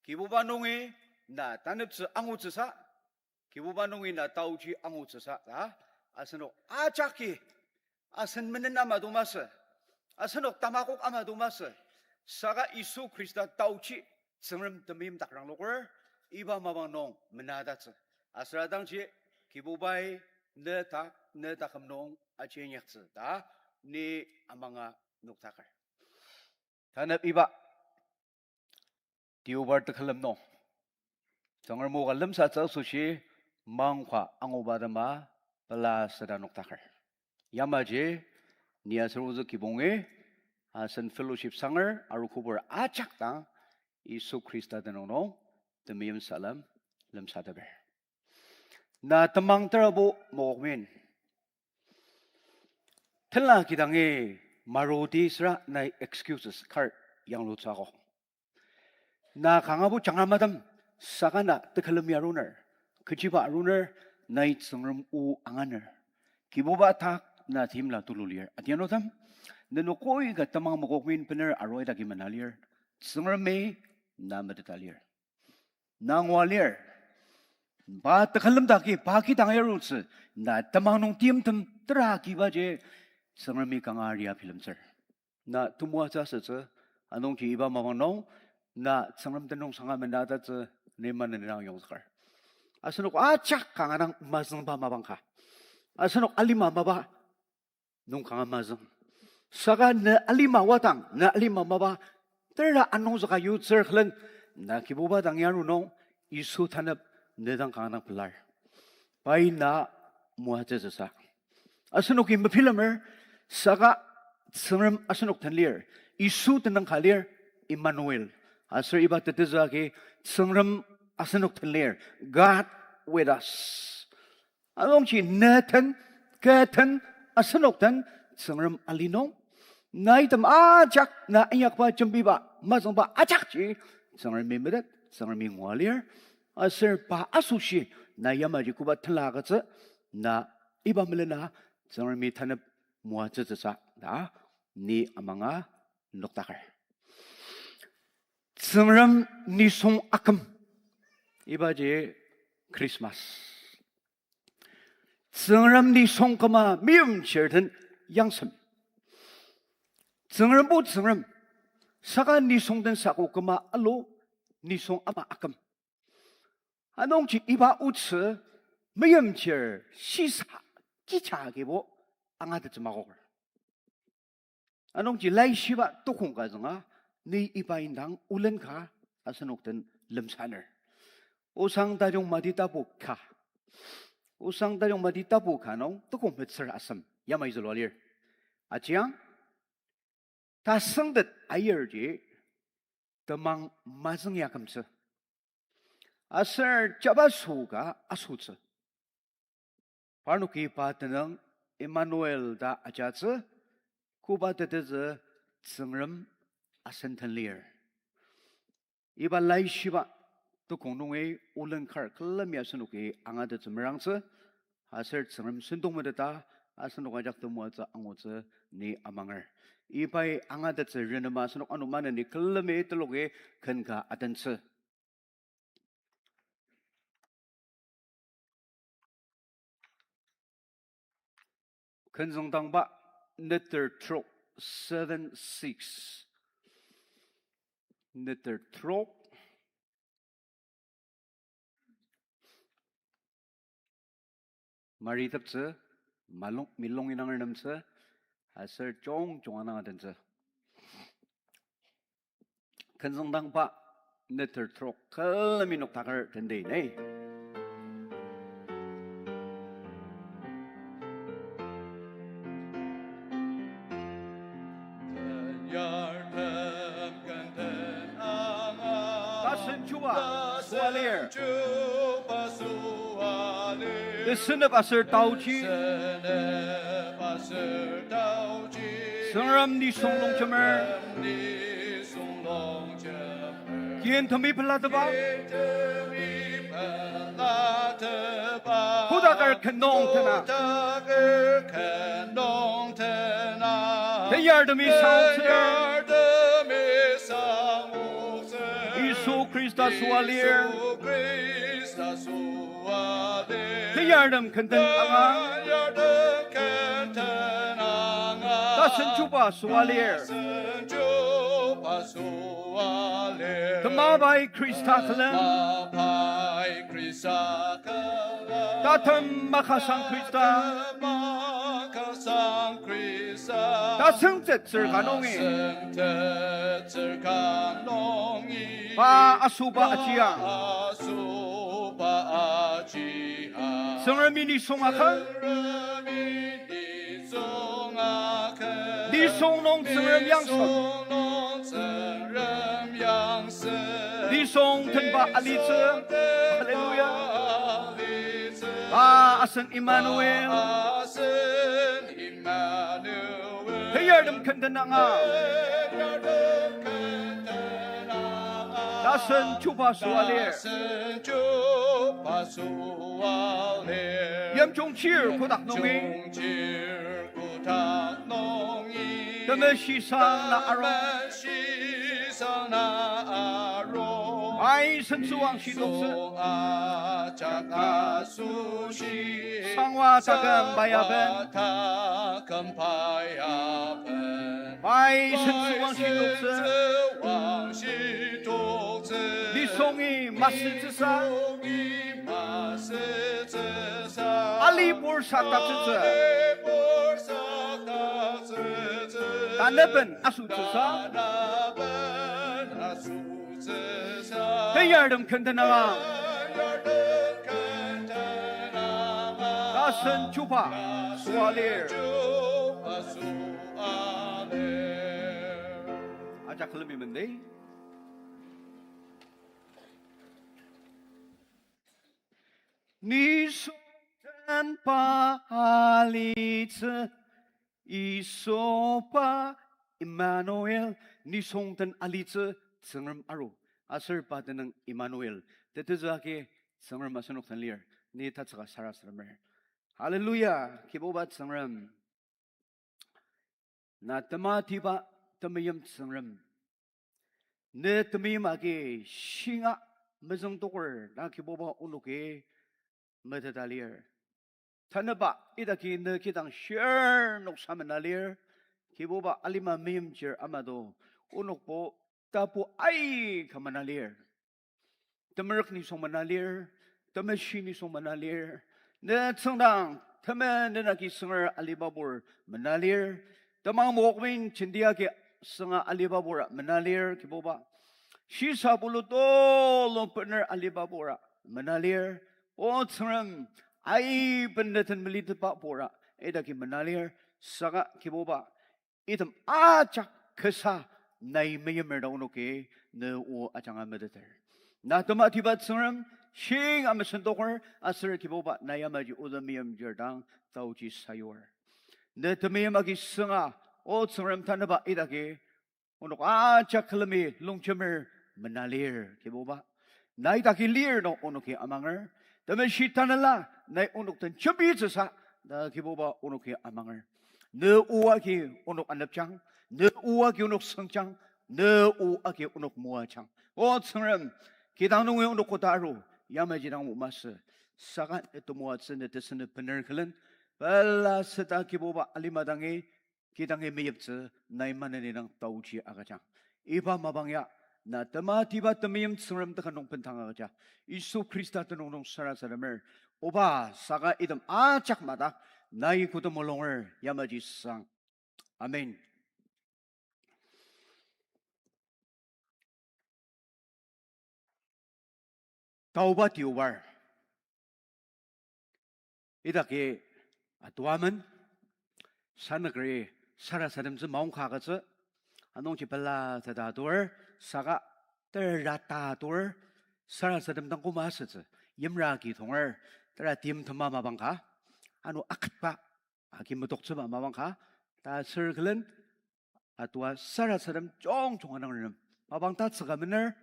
Kibuba nungi na taneptsü angutsüsa, Kibuba nungi na taoji angutsüsa ta, asenok ajaki asen menen ama to masü, asenok tamakok ama to masü, saka Yisu Khrista taoji Tsüngrem temeim dakrangloker, iba mapang nung menatatsü. Aser idangji Kibubai ne dak, ne taküm nung aji inyaktsü ta ni amanga noktaker. Tanep iba Deobar tekülem nung Tsüngrem o ka lemsatsü asoshi mangka anguba atema pela süda noktaker. Yamaji ni aser ozü kibongi asen fellowship sanger arogo pur ajak dang Yisu Khrista tenüng nung temeim salem lemsateper. Na temang terabo mokokmin, tenla kidangi marudi süra nai excuses kar yanglutsü akok. Na kangabo jangramadem, saka na tekülemi aruner, kechiba aruner, nai Tsüngrem o anganer. Kibuba dak na timla tulu lir. Adianutem, nenok koi ka temang mokokmin bener arua idaki mena lir. Tsüngremi na meteta lir. Na ngua lir. Pa tekülem daki, pa kidang yarutsü, na temang nung timtem tera kibaji, Tsüngremi kanga aria bilemtsür. Na temoatsü asütsü, anungji iba mapang nung, na Tsüngrem tenüng sanga menatatsü, ni maneni dang yongzüker. Asenok ajak kanga dang mazüngba mapang ka. Asenok alima mapa nung kanga mazüng. Saka ne alima wadang, ne alima mapa, tera anungzüka yutsür külen, na Kibuba dang yaru nung, Yisu tanep ne dang kanga dang pelar. Pai na moatsütsüsa. Asenoki mebilemer, saka Tsüngrem asenok den lir, Yisu tenüng ka lir, Emmanuel. Aser iba tetezü agi Tsüngrem asenok den lir, God with us. Anungji ne den, kü den, asenok den, Tsüngrem ali nung, na item ajak na inyakba jembiba mazüngba ajakji Tsüngremi metet, Tsüngremi ngua lir, aser pa asoshi na yamaji koba tenla agütsü, na iba melena Tsüngremi tanep moatsütsüsa ta ni amanga nokdaker. Tsüngrem nisung aküm. Ibaji Christmas. Tsüngrem nisung küma meimchir den yangsem. Tsüngrembo Tsüngrem, saka nisung den sako küma alu, nisung ama aküm. Anungji iba otsü meimchir shisa kicha agibo angatettsü makoker. Anungji laishiba tukong ka zünga, ni iba indang olen ka asenok den lemsaner. Osang tajung Mati tapu ka. Osang tajung mati tapu ka nung tukong metsür asem yamai zülua lir. Ajiang, tasüngtet ayirji temang mazüng ya kümtsü. Aser jabaso ka asotsü. Parnoki pa tenüng Emmanuel ta ajatsü, koba tetezü Tsüngrem asen den lir. Iba laishiba tukong nungi olen kar külemi asenoki angatettsü merangtsü, aser Tsüngrem sentong meteta asenok ajak temoatsü angutsü ni amanger. Ibai angatettsü renema asenok ano maneni külemi teloki ken ka atentsü. Kenzüngdangba neter trok, seven six. Neter trok. Mari teptsü, malung, milung inang renemtsü, aser jong jong anang atentsü. Kenzüngdangba neter trok külemi noktaker tendai ne. Tasen chuba süa lir. Tesünep aser taochi. Tsüngrem nisung longjemer. Kin temi pelateba. Kodaker kenong tena. Teyartemi sangoktsür. Yisu Khrista süa lir. Teyartem kenten anga. Tasen chuba süa lir. Temabai Khrista külem. Tatem makasang Khrista. Tasüngtettsür ka nungi. Pa asoba ajiang. Tsüngremi nisung aküm. Nisung nung Tsüngrem yangsen. Nisung tenba alitsü. Hallelujah. Pa asen Emmanuel. Teyartem kenten anga. Tasen chuba süa lir. Yimjung chir kotak nungi. Temeshi sang na arung. Pai sentsüwangshi toktsü. Sangwa taküm pai aben. Pai sentsüwangshi toktsü. Nisungi masütsüsa. Alibur saktaktsütsü. Taneben asütsüsa. Teyartem kenten anga. Tasen chuba süa lir. Ajak külemi mende. Nisung tenba alitsü, Yisu pa Emmanuel, nisung den alitsü, Tsüngrem aru, aser pa tenüng Emmanuel, tetezü agi Tsüngrem asenok den lir, ni tatsüka sarasademer. Hallelujah, Kibuba Tsüngrem. Na tematiba temeim Tsüngrem. Ne temeim agi shinga mezüngtoker na Kibuba onoki meteta lir. Tanüba idaki ne kidang shir noksa mena lir. Kibuba alima meimchir amado onokbo tapu aika mena lir. Temerük nisung mena lir, temeshi nisung mena lir, ne tsüngdang temen ne nagi sünger alibabur mena lir, temang mokmin jenti agi sünga alibabura mena lir, Kibuba. Shisa bulu tulu bener alibabura mena lir. O Tsüngrem, Aiben ne den melitepba pura, idaki mena lir, saka Kibuba, item ajak kasa nai meimer ta onoki ne o ajanga meteter. Na tematiba Tsüngrem, shinga mesentoker, aser Kibuba nai yamaji oda meimchir dang taoji sayur. Ne temeim agi sünga, O Tsüngrem tanüba idaki, onok ajak külemi longjemer mena lir, Kibuba. Nai idaki lir nung onoki amanger. Temeshi Tanela, nai onok den jembitsüsa, na Kibuba onoki amanger. Ne o agi onok anepjang, ne o agi onok sengjang, ne o agi onok moajang. O Tsüngrem, kidang nungi onok koda aru, yamaji dang o masü. Saka ne temoatsü ne tesünep bener külen, pela seta Kibuba alima dangi, kidangi meyiptsü nai maneni dang taoji agüjang. Iba mapang ya, na tematiba temeim Tsüngrem teka nung bendang agüja. Yisu Khrista tenüng nung sarasademer. Oba saka item ajak madak, nai koda mulunger yamaji sang. Amen. Taoba tiobar. Idaki atuamen, sanükeri sarasademtsü maongka agütsü, anungji pela teta atur, saka tera ta atur, sarasadem dang koma asütsü, yimra agi tonger, tera tim tema mapang ka, ano aketba agi metoktsüba mapang ka, ta sür külen, atua sarasadem jungjunga dang renem. Mapang tatsüka mener,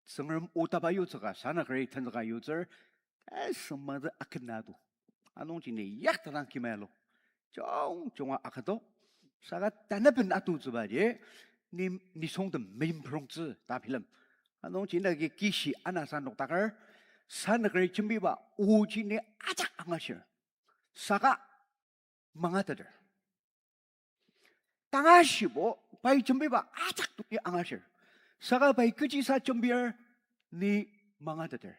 Tsüngrem otaba yutsüka, sanükeri tenzüka yutsür, ta sümate akena to. Anungji ni yak tadang kimalo. Jungjunga aketo. Saka tanaben atutsübaji, ni, nisungtem meimprongtsü ta bilem. Anungji nagi kishi anasa noktaker, sanükeri jembiba oji ni ajak angashir. Saka mangateter. Tangashibo, pai jembiba ajak toki angashir. Saka pai kechisa jembir ni mangateter.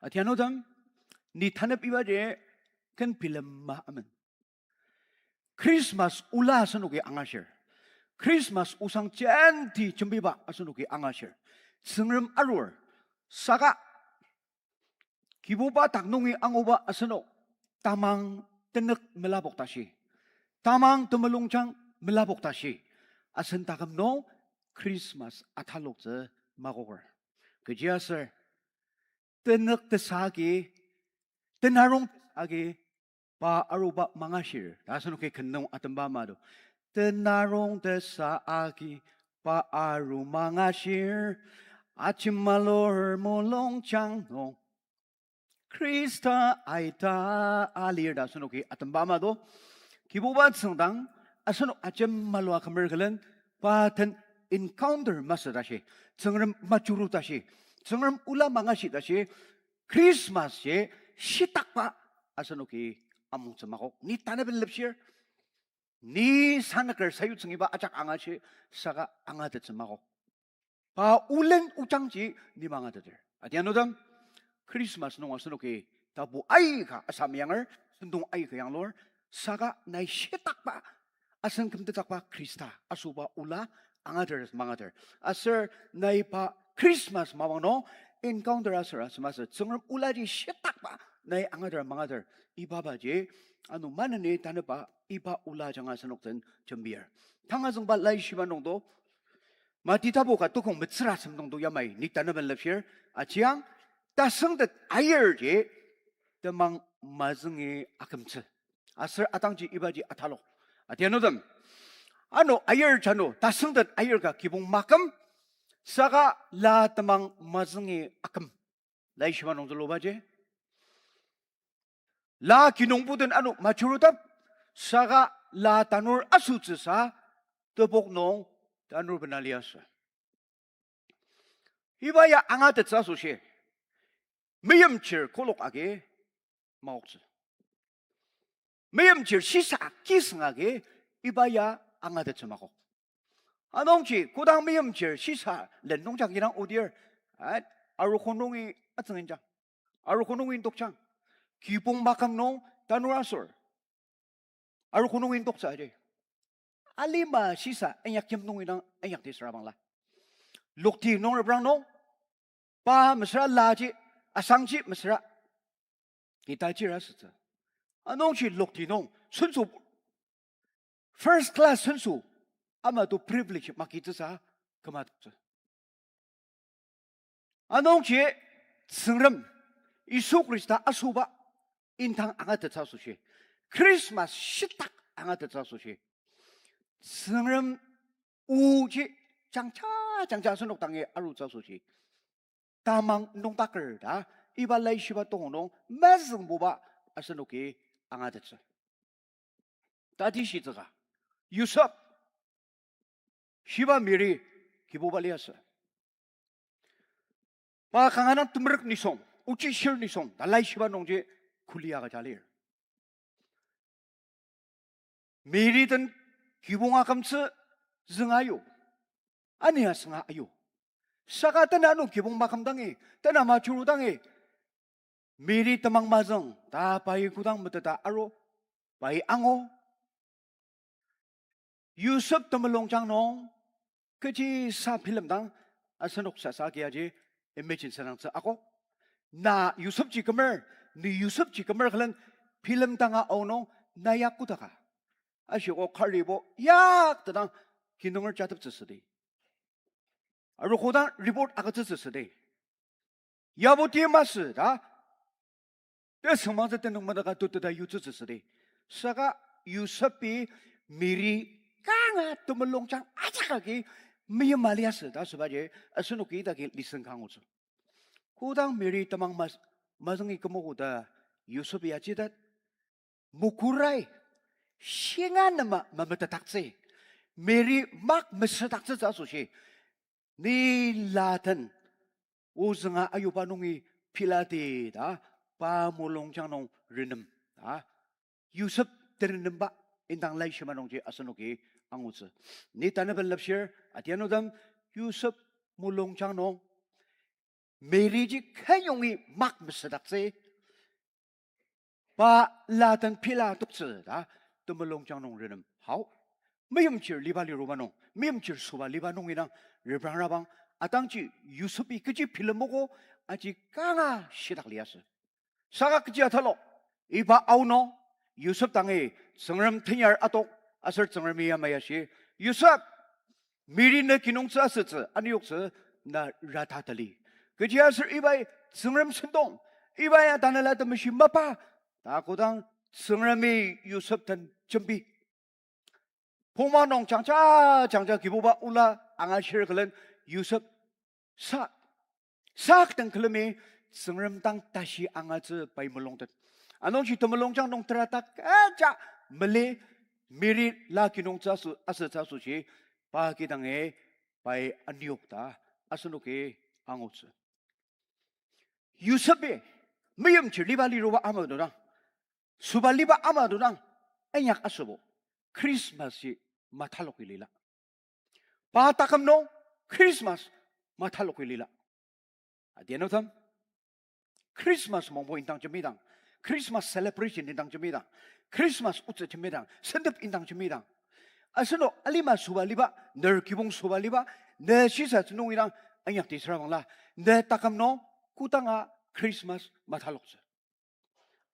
Atianutem, ni tanep ibaji ken bilema amen. Christmas ola asenoki angashir. Christmas osang jenti jembiba asenoki angashir. Tsüngrem arur. Saka Kibuba dak nungi anguba asenok tamang tenük melapok tashi, tamang temulungjang melapok tashi, asen taküm nung Christmas ataloktsü makoker. Kechiaser, tenük tesagi, tenarong tesagi, pa aruba mangashir ta asenoki ken nung atemba ama do. Tenarong tesa agi pa aru mangashir, ajemalur mulungjang nung Khrista aita alir ta asenoki atemba ama do. Kibuba tsüngdang, asenok ajemalua kümer külen, pa den encounter masü tashi, Tsüngrem majuru tashi, Tsüngrem ola mangashi tashi, Christmas ji shitakba asenoki amongtsü makok. Ni tanaben lepshir, ni sanüker sayutsüngiba ajak angashi, saka angatettsü makok. Pa olen ojangji ni mangateter. Atianutem, Christmas nung asenoki tapu aika asam yanger, sentong aika yanglur, saka nai shitakba, asen kümtetakba Khrista asoba ola angater mangater. Aser nai pa Christmas mapang nung encounter aser asem aser Tsüngrem olaji shitakba nai angater mangater. Iba baji, ano maneni tanüba iba ola ajanga asenok den jembir. Tangazüngba laishiba nungdo, Mati tapu ka tukong metsüra asem nungdo yamai ni tanaben lepshir, ajiang, tasüngtet ayirji temang mazüngi akümtsü. Aser atangji ibaji atalok. Atianutem, ano ayir jano, tasüngtet ayir ka kibong maküm, saka la temang mazüngi aküm. Laishiba nung zülubaji, la kinungpo den ano majurutep, saka la tanur asütsüsa tepok nung tanur bena liasü. Iba ya angatettsü asoshi, meimchir kolok agi maoktsü. Meimchir shisa kisüng agi iba ya angatettsü makok. Anungji kodang meimchir shisa len nungjang idang odir, a, arogo nungi atsüng injang, arogo nungi indokjang, kibong maküm nung tanur asür, arogo nungi indoktsü aji. Alima shisa inyak yim nungi dang inyakdi süra bangla, lokti nung reprang nung, pa mesüra laji, asangji mesüra, Ita jira sütsü. Anungji lokti nung senso, first class senso, ama to privilege makitsüsa kümatoktsü. Anungji Tsüngrem, Yisu Khrista asoba indang angatettsü asoshi, Christmas shitak angatettsü asoshi, Tsüngrem oji jangja jangja asenok dangi arutsü asoshi, tamang nüngdaker ta, iba laishiba tong nung mezüngbuba asenoki angatettsü. Tatishitsüka, Yosep, shiba Mary, Kibuba liasü. Pa kanga dang temerük nisung, ochi shir nisung ta laishiba nungji kuli agüja lir. Mary den kibong akümtsü zünga ayu, ania sünga ayu. Saka tena ano kibong maküm dangi, tena majuru dangi, Mary temang mazüng ta pai kodang meteta aru, pai angu. Yosep temulungjang nung kechisa bilemdang asenok sasa agi aji imagine asüdangtsü akok. Na Yosepji kümer, ni Yosepji kümer külen bilemdanga aonung na ya kodaka? Ashiko karibo yaktedang kinunger jateptsü südi. Aru kodang report agütsütsü südi. Yabo ti masü ta, tesüngmangtsü tenüng manaka tuteta yutsütsü südi. Saka Yosepi Mary kanga temulungjang ajak agi meyima liasü ta asübaji asenoki idaki lesson ka angutsü. Kodang Mary temang mas-, mazüngi kümogo ta Yosepi ajitet, mokurai shinga nema memetetdaktsü, Mary mak mesüdaktsütsü asoshi, ni la den ozünga ayuba nungi pilati ta pa mulungjang nung renem ta Yosep terenemba indang laishiba nungji asenoki angutsü. Ni tanaben lepshir adianutem, Yosep mulungjang nung Maryji kenyongi mak mesüdaktsü, pa la den pila toktsü ta temulungjang nung renem hao. Meimchir liba liruba nung, meimchir süba liba nung indang reprangrabang, atangji Yosepi kechi bilemogo aji kanga shitak liasü. Saka kechi atalok, iba aonung Yosep dangi Tsüngrem tenyar atok, aser Tsüngremi yamai ashi, Yosep, Mary ne kinungtsü asütsü, aniyoktsü, na rata tali. Kechiaser ibai Tsüngrem sentong, iba ya Tanela Temeshi mapa, ta kodang Tsüngremi Yosep den jembi pongma nung jangja, jangja Kibuba ola angashir külen Yosep sa, sak den külemi Tsüngrem dang tashi angatsü pai mulungtet. Anungji temulungjang nung terata kecha mali Mary la kinungtsü asü, asütsü asoshi pa kidangi pai aniyok ta asenoki angutsü. Yosepi meimchir liba liruba ama dodang, süba liba ama dodang, inyak asübo Christmas ji mataloki lila. Pa taküm nung Christmas mataloki lila. Adianutem, Christmas mongbo indang jembidang, Christmas celebration indang jembidang, Christmas otsü jembidang, sentep indang jembidang, asenok alima süba liba, ner kibong süba liba, ne shisatsü nung indang inyakdi süra bangla, ne taküm nung kodanga Christmas mataloktsü.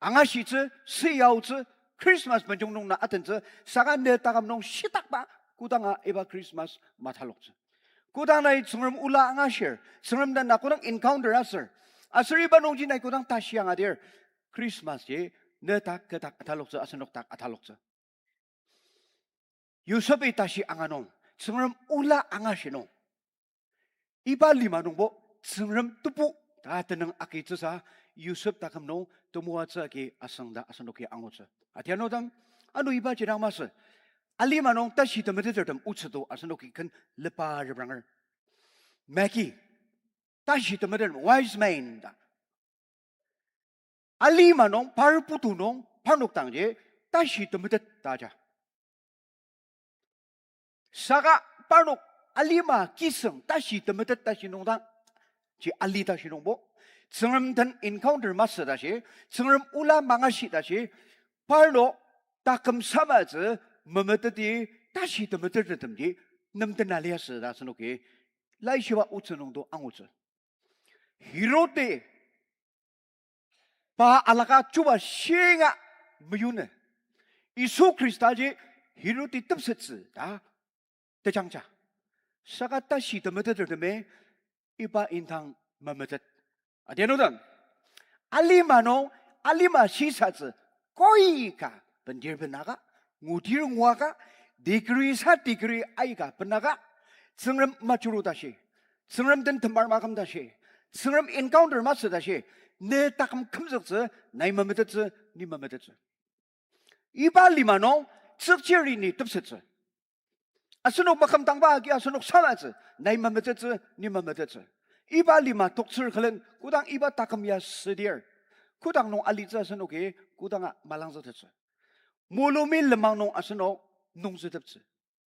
Angashitsü, siyaotsü, Christmas benjong nung na atentsü, saka ne taküm nung shitakba kodanga iba Christmas mataloktsü. Kodang nai Tsüngrem ola angashir, Tsüngrem den na kodang encounter aser, aser iba nungji nai kodang tashi angadir, Christmas ji ne dak kü dak ataloktsü, asenok dak ataloktsü. Yosepi tashi anga nung, Tsüngrem ola angashi nung, iba lima nungbo Tsüngrem tebu ta tenüng agitsüsa, Yosep taküm nung temoatsü agi asüngda asenoki angutsü. Adianutem, ano iba jidang masü, alima nung tashi temetetertem otsü to asenoki ken lepa repranger. Magi, tashi temetetertem, wise men ta alima nung, par putu nung, parnok dangji tashi temetet ta aja. Saka parnok alima kisüng tashi temetet tashi nungdang, ji ali tashi nungbo, Tsüngrem den encounter masü tashi, Tsüngrem ola mangashi tashi, parnok taküm samatsü memeteti tashi temetetettemji nemtena liasü ta asenoki laishiba otsü nungdo angutsü. Herod-i pa alaka chuba shinga meyonü, Yisu Khristaji Herodi tepsettsü ta tejangja. Saka tashi temetetertemi iba indang memetet. Adianu den, alima nung, alima shisatsü koi ka bendir benaka, ngudir nguaka, degree sa degree aika benaka, Tsüngrem majuru tashi, Tsüngrem den temar maküm tashi, Tsüngrem encounter masü tashi, ne taküm kümzüktsü, nai memetettsü, ni memetettsü. Iba lima nung, tsükchiri ni tepsettsü. Asenok makümdangba agi asenok samatsü, nai memetettsü, ni memetettsü. Iba lima toktsür külen kodang iba taküm ya südir, kodang nung alitsü asenoki kodanga malangzüktettsü. Mulumi lenmang nung asenok nungzüteptsü,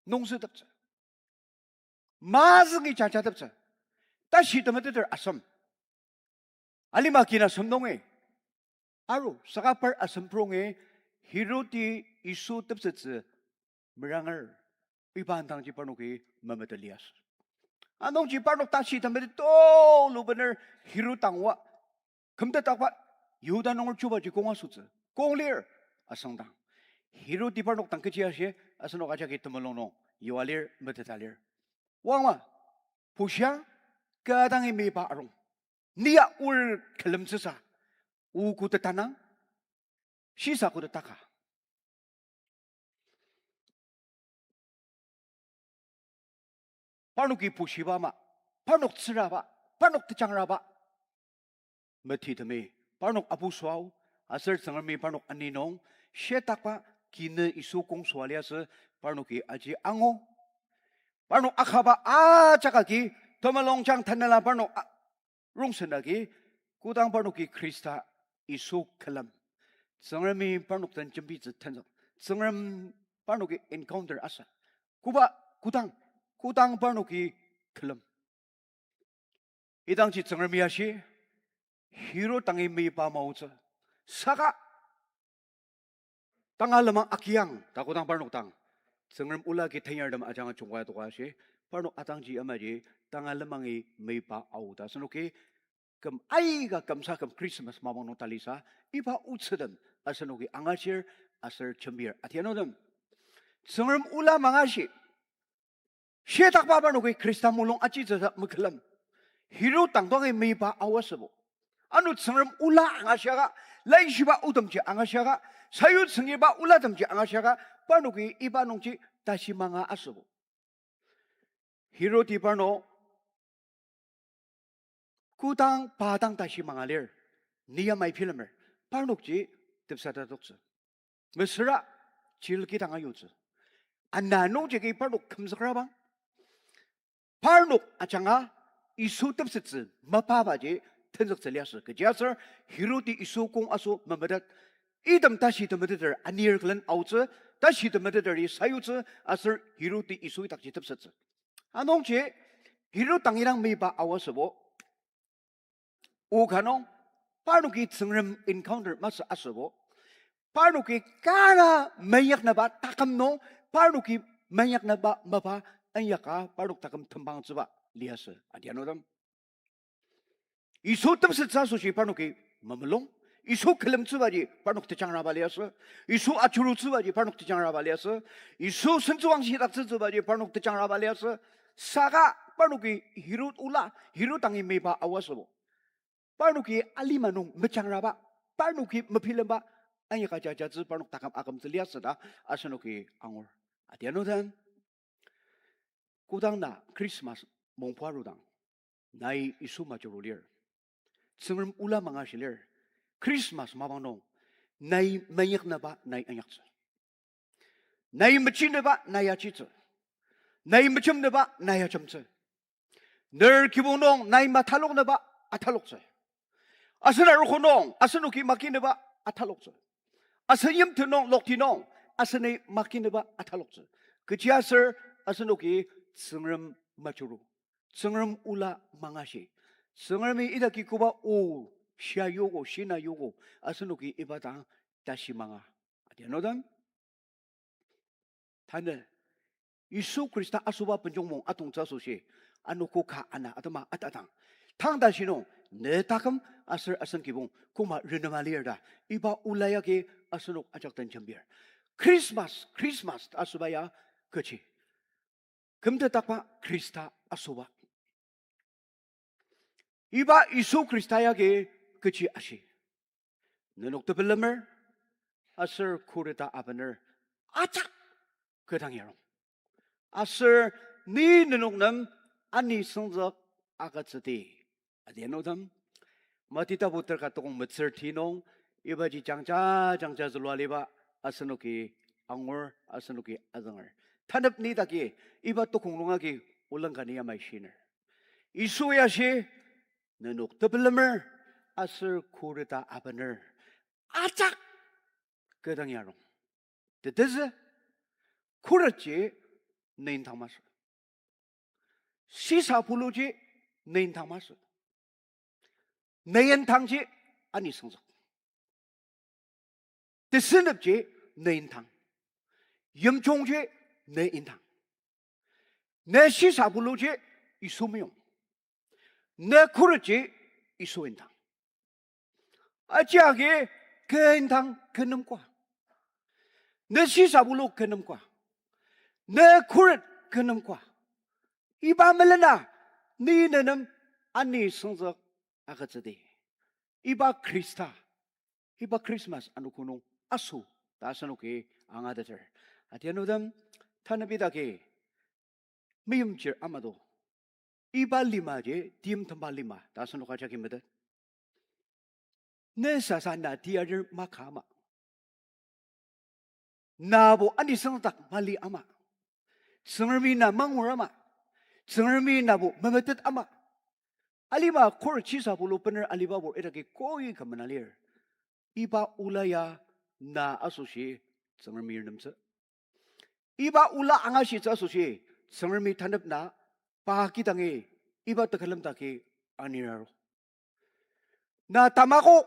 nungzüteptsü. Mazüngi jajateptsü. Tashi temeteter asem. Alima kin asem nungi, aru saka par asem prongi Herodi Yisu tepsettsü meranger, iba indangji parnoki memetelias. Anungji parnok tashi temetet tulu bener Herod dang oa, kümtetdakba Yihuda nunger chubaji kong asütsü, kong lir asüngdang, Herodi parnok dang kechi ashi, asenok ajaki temulung nung yua lir, meteta lir. Wangma, bushia, kü dangi meyipa arung, ni ya o külemtsüsa, o koda tanang, shisa koda taka. Parnoki bushiba ama, parnok tsüraba, parnok tejangraba metitemi, parnok apu süa, aser Tsüngremi parnok ani nung shitakba kinü Yisu kong süa liasü parnoki aji angu. Parnok akaba ajak agi, temulungjang tanela parnok a-, rongsen agi, kodang parnoki Khrista Yisu külem, Tsüngremi parnok den jembitsü tenzük, Tsüngrem parnoki encounter asa. Koba, kodang, kodang parnoki külem, idangji Tsüngremi ashi, Herod dangi meyipa maotsü. Saka tanga lenmang akiang ta kodang parnok dang, Tsüngrem ola ki tenyartem ajanga jungkai toka ashi, parnok atangji amaji tanga lenmangi meyipa ao ta asenoki küm aika kümsa küm Christmas mapang nung talisa, iba otsütem asenoki angashir aser jembir. Adianutem, Tsüngrem ola mangashi, shitakba parnoki Khrista mulung ajitsüsa mekülem, Herod dang dangi meyipa ao asübo. Ano Tsüngrem ola angashaka, laishiba otemji angashaka, sayutsüngiba olatemji angashaka, parnoki iba nungji tashi manga asübo. Herodi parnok kodang pa dang tashi manga lir, ni yamai bilemer, parnokji tepseta toktsü. Mesüra jail kidang ayutsü. Ana nungjagi parnok kümzükrabang, parnok ajanga Yisu tepsettsü mapabaji tenzüktsü liasü. Kechiaser Herodi Yisu kong aso memetet, item tashi temeteter anir külen aotsü, tashi temeteteri sayutsü, aser Herodi Yisu idakji tepsettsü. Anungji Herod dang idang meyipa ao asübo. O ka nung, parnoki Tsüngrem encounter masü asübo, parnoki kanga meinyaknüba taküm nung, parnoki meinyaknüba mapa inyaka parnok taküm tembangtsüba liasü. Adianutem, Yisu tepsettsü asoshi parnoki memulung. Yisu külemtsübaji parnok tejangraba liasü. Yisu ajurutsübaji parnok tejangraba liasü. Yisu sentsüwangshi idaktsütsübaji parnok tejangraba liasü. Saka parnoki Herod ola, Herod dangi meyipa ao asübo, parnoki alima nung mejangraba, parnoki mebilemba, inyaka jajatsü parnok taküm akümtsü liasü ta asenoki angur. Adianutem, kodang na Christmas mongpu arudang, nai Yisu majuru lir, Tsüngrem ola mangashi lir, Christmas mapang nung nai meinyaknüba nai inyaktsü, nai mechinüba nai achitsü, nai mejemnüba nai ajemtsü, ner kibong nung nai mataloknüba ataloktsü, asen arogo nung asenoki makinüba ataloktsü, asen yimten nung lokti nung aseni makinüba ataloktsü. Kechiaser asenoki Tsüngrem majuru, Tsüngrem ola mangashi, Tsüngremi idaki koba o shia yogo, shina yogo, asenoki iba dang tashi manga. Adianutem, tanü Yisu Khrista asoba benjongmong atongtsü asoshi, anogo ka ana atema atadang, tang tashi nung ne taküm aser asen kibong koma renema lir ta, iba ola yagi asenok ajak den jembir. Christmas, Christmas ta asüba ya kechi? Kümtetdakba Khrista asüba. Iba Yisu Khrista yagi kechi ashi? Nenok tepelemer aser khuret ta abener ajak kü dang yarung. Aser ni nenok nem ani süngzük agütsüdi. Adianutem, Mati tapu terka tokong metsür ti nung, ibaji jangja jangja zülua aliba asenoki angur, asenoki azünger. Tanep ni dagi iba tokong nung agi olangka ni yamai shiner. Yisu ya ashi, nenok tepelemer aser khuret ta abener ajak kü dang yarung. Tetezü, khuretji ne indang masü. Shisa puluji ne indang masü. Ne indangji ani süngzük. Tesünepji ne indang. Yimjungji ne indang. Ne shisa puluji Yisu meyong. Ne khuretji Yisu indang. Aji agi kü indang kü nem koa. Ne shisa pulu kü nem koa. Ne khuret kü nem koa. Iba melena ni ne nem ani süngzük agütsüdi. Iba Khrista, iba Christmas anogo nung aso ta asenoki angateter. Adianutem, tanep idaki meimchir ama do. Iba limaji timtemba lima ta asenok ajaki metet. Ne sasa na tiarir maka ama. Nabo ani süngdak mali ama. Tsüngremi na mangur ama. Tsüngremi nabo memetet ama. Alima khuret shisa pulu bener alibabur idaki koi ka mena lir. Iba ola ya na asoshi Tsüngremi renemtsü. Iba ola angashitsü asoshi Tsüngremi tanep na pa kidangi iba tekülem daki anir aru. Na tamakok,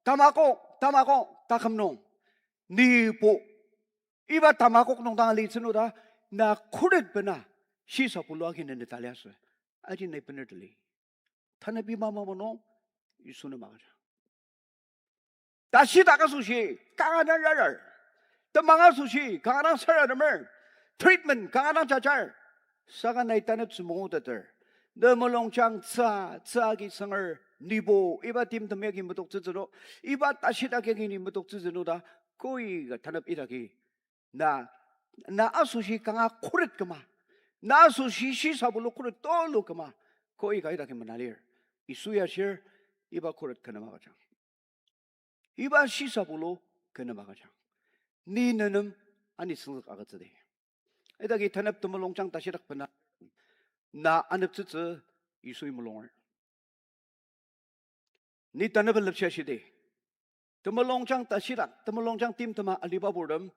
tamakok, tamakok taküm nung, nibo iba tamakok nung dang alitsü nung ta, na khuret bena shisa pulu agi neni tali asü. Aji nai bener tali. Tanep iba mapang nung Yisu nem agüja. Tashidak asoshi kanga dang rarar. Temang asoshi kanga dang sarademer. Treatment kanga dang jajar. Saka nai tanep tsü manguteter. Ne mulungjang tsü, tsü agi sünger nibo, iba timtem yagi metoktsütsü no, iba tashidak yagi ni metoktsütsü no ta, koi ka tanep idaki na, na asoshi kanga khuret küma, na asoshi shisa pulu khuret tulu küma, koi ka idaki mena lir. Yisu ya ashir, iba khuret kü nem agüjang. Iba shisa pulu kü nem agüjang. Ni ne nem ani süngzük agütsüdi. Idaki tanep temulungjang tashidak bena na aneptsütsü Yisui mulunger. Ni tanep lepshia shidi. Temulungjang tashidak, temulungjang timtema alibaburtem,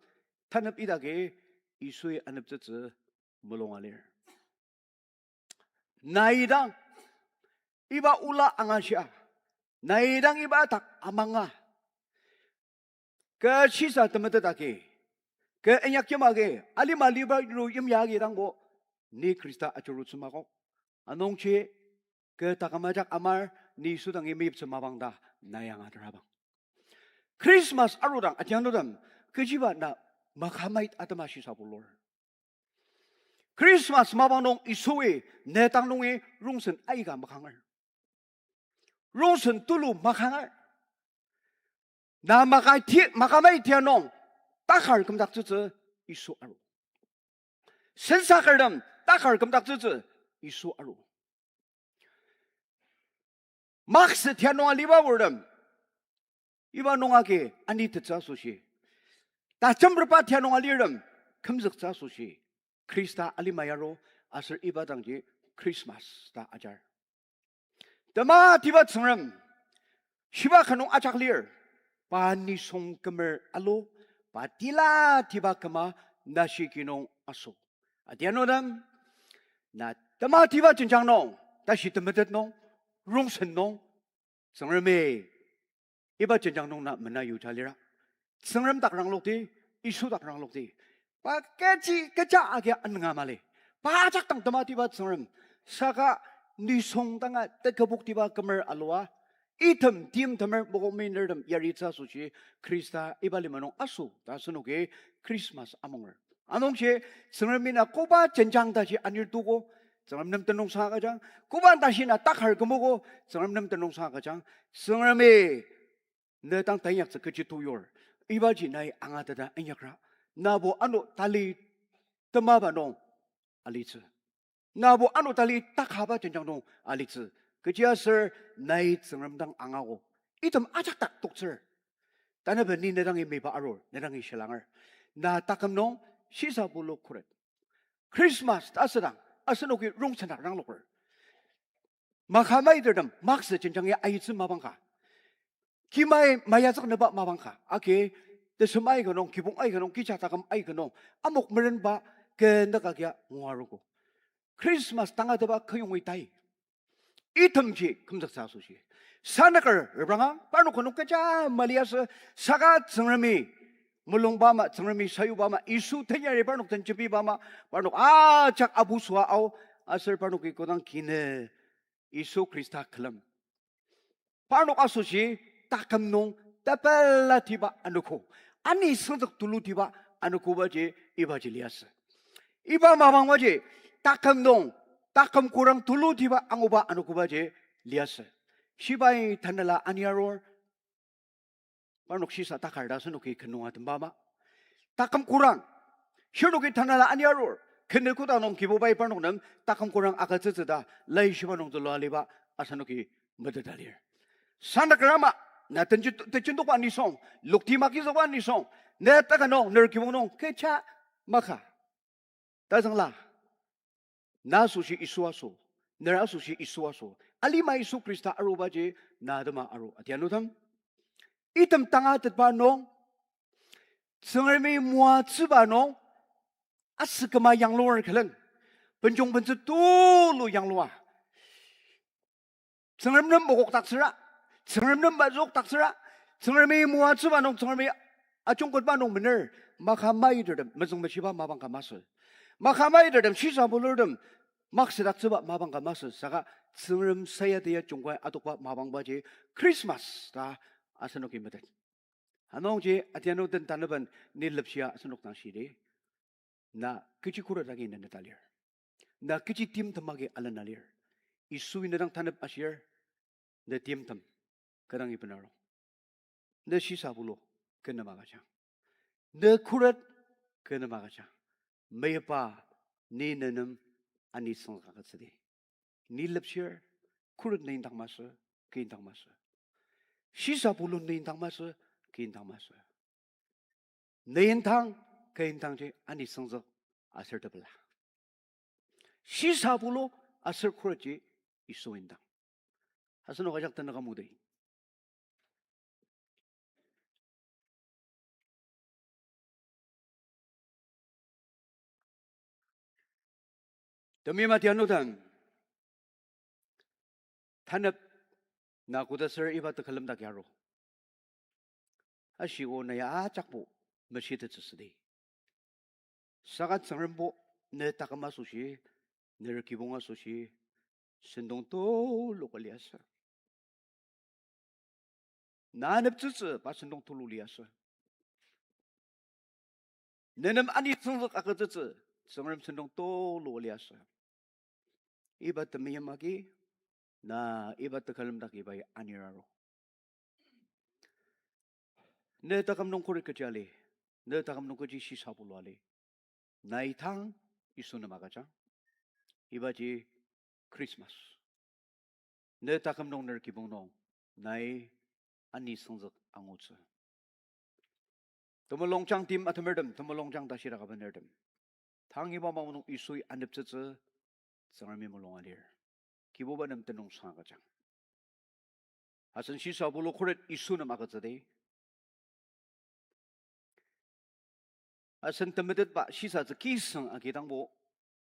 tanep idaki Yisui aneptsütsü mulunga lir. Nai dang iba ola angashia, nai dang iba dak amanga, kü shisa temetet agi, kü inyakyim agi, alima liba ru yimya agi dangbo, ni Khrista ajurutsü makok. Anungji kü taküm ajak amar, ni Yisu dangi meyiptsü mapang ta na yanga terabang. Christmas arudang adianutem, kechiba na makamait atema shisa pulur. Christmas mapang nung Yisui ne dang nungi rongsen aika makanger. Rongsen tulu makanger. Na maka ti-, makamai tia nung takar kümdaktsütsü Yisu aru. Sensakertem takar kümdaktsütsü Yisu aru. Maksü tia nung alibaburtem, iba nung agi anitettsü asoshi, tajemrepa tia nung alirtem kümzüktsü asoshi, Khrista alima yaru aser iba dangji Christmas ta ajar. Tematiba Tsüngrem, shiba ka nung ajak lir, pa nisung kümer alu, pa tila tiba küma nashi ki nung aso. Adianutem, na tematiba jenjang nung, tashi temetet nung, rongsen nung, Tsüngremi iba jenjang nung na mena yuja lira. Tsüngrem dak ranglokdi, Yisu dak ranglokdi. Pa kechi kecha agi anünga mali. Pa ajak dang tematiba Tsüngrem. Saka nisung danga teküboktiba kümer alua, Item timtemer mokomenertem yaritsü asoshi Khrista iba lima nung aso ta asenoki Christmas amunger. Anungji Tsüngremi na koba jenjang taji anir tuko, Tsüngrem nem tenüngsang agüjang. Koba tashi na takar kümogo, Tsüngrem nem tenüngsang agüjang. Tsüngremi ne dang tainyaktsü kechi tuyur, ibaji nai angateta inyakra. Nabo ano tali temaba nung alitsü. Nabo ano tali takaba jenjang nung alitsü. Kechiaser nai Tsüngrem dang angago. Item ajak dak toktsür. Tanaben ni ne dangi meiba arur, ne dangi shelanger. Na taküm nung shisa bulu khuret. Christmas ta asüdang, asenoki rongsen dak rangloker. Maka maitertem, maksü jenjang ya aitsü mapang ka. Kimai mayazük neba mapang ka. Agi, tesem aika nung, kibong aika nung, kija taküm aika nung, amok merenba, kü naka kia nguarogo. Christmas tangatetba küyongi tai. Itemji kümzüktsü asoshi. Sanaker repranga, parnok ka nung kecha maliasü, saka Tsüngremi mulungba ama, Tsüngremi sayuba ama, Yisu tenyari parnok den jembiba ama, parnok ajak abusua ao, aser parnoki kodang kine Yisu Khrista külem. Parnok asoshi taküm nung tepela tiba anogo. Ani sengzük tulutiba anogobaji ibaji liasü. Iba mapangbaji taküm nung, taküm kurang tulutiba anguba anogobaji liasü. Shibai tanela ani arur, parnok shisa takar ta asenoki kenunga temba ama. Taküm kurang, shirnoki tanela ani arur, kene koda nung Kibubai parnok nem taküm kurang agütsütsü ta laishiba nung zülua aliba asenoki meteta lir. Sanaker ama, na tenji-, tenjindoka nisung, lokti makizükba nisung, ne taka nung, ner kibong nung kecha maka. Tazüngla, na asoshi Yisu aso, ner asoshi Yisu aso, alima Yisu Khrista arubaji na atema aru atianutem. Item tangatetba nung, Tsüngremi moatsüba nung, asüküma yanglunger külen, benjong bentsü tulu yanglua. Tsüngrem nem mokokdaktsüra, Tsüngrem nem mazükdaktsüra, Tsüngremi moatsüba nung, Tsüngremi ajungketba nung mener, maka maitertem mezüngmeshiba mapang ka masü. Maka maitertem shisa bulurtem maksüdaktsüba mapang ka masü, saka Tsüngrem sayatiya jungkai adokba mapangbaji Christmas ta asenoki metet. Anungji atianu den tanaben ni lepshia asenok dang shidi. Na kechi khuret agi ne neta lir? Na kechi timtem agi alena lir? Yisui ne dang tanep ashir, ne timtem kü dangi benarong. Ne shisa bulu kü nem agüjang. Ne khuret kü nem agüjang. Meyipa ni ne nem ani seng agütsüdi. Ni lepshir, khuret ne indang masü, kü indang masü. Shisa bulu ne indang masü, kü indang masü. Ne indang, kü indangji ani sengzük aser tepela. Shisa bulu aser khuretji Yisu indang. Asenok ajak tenük amudi. Temeim atianutem, tanep na kodaser iba tekülem dak yaru. Ashiko na ya ajakbo meshitettsü südi. Saka Tsüngrembo ne taküm asoshi, ner kibong asoshi, sentong tulu ka liasü. Na aneptsütsü pa sentong tulu liasü. Ne nem ani tsüngzük agütsütsü, Tsüngrem sentong tulu liasü. Iba temeim agi, na iba tekülem dak ibai anir aru. Ne taküm nung khuret kechi ali, ne taküm nung kechi shisa bulu ali. Nai tang Yisu nem agüjang. Ibaji Christmas. Ne taküm nung ner kibong nung nai ani sengzük angutsü. Temulungjang tim atemertem, temulungjang tashi dak abenertem, tang iba mapang nung Yisui aneptsütsü Tsüngremi mulung alir. Kibuba nem tenüngsang agüjang. Asen shisa bulu khuret Yisu nem agütsüdi. Asen temetetba shisatsü kisüng agidangbo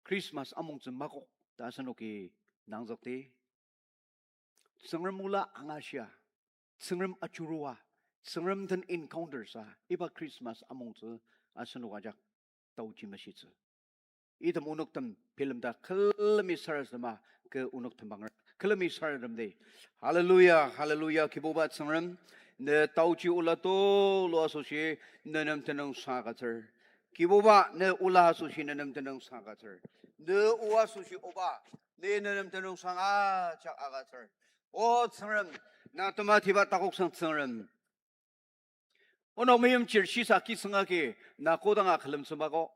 Christmas amongtsü makok ta asenoki nangzükdi. Tsüngrem ola angashia, Tsüngrem ajurua, Tsüngrem den encounter sa iba Christmas amongtsü asenok ajak taochi meshitsü. Item onoktem bilemda külemi sarasadema kü onok tembanger. külemi sarasademdi. Hallelujah, hallelujah, Kibuba Tsüngrem, ne taoji ola tulu asoshi, ne nem tenüngsang agütsür. Kibuba, ne ola asoshi ne nem tenüngsang agütsür. Ne o asoshi oba, ne ne nem tenüngsang ajak agütsür. O Tsüngrem, na tematiba takoksang Tsüngrem. Onok meimchir shisa kisüng agi na kodanga külemtsü makok.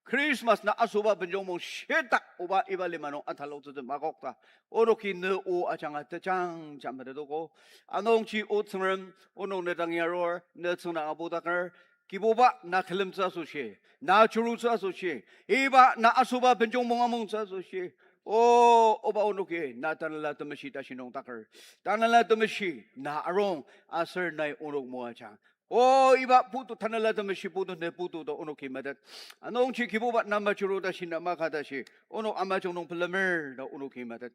Christmas na asoba benjongmong shitak oba iba lima nung ataloktsütsü makok ta. Onoki ne o ajanga tejangja metetoko. Anungji O Tsüngrem, onok ne dang yarur, ne tsüngdang apudaker, Kibuba na külemtsü asoshi, na ajurutsü asoshi, iba na asoba benjongmong amungtsü asoshi, O, oba onoki na Tanela Temeshi tashi nüngdaker. Tanela Temeshi na arung aser nai onok moajang. O, iba putu Tanela Temeshi putu ne putu ta onoki metet. Anungji Kibuba na majuru tashi na maka tashi onok amajung nung pelamer ta onoki metet.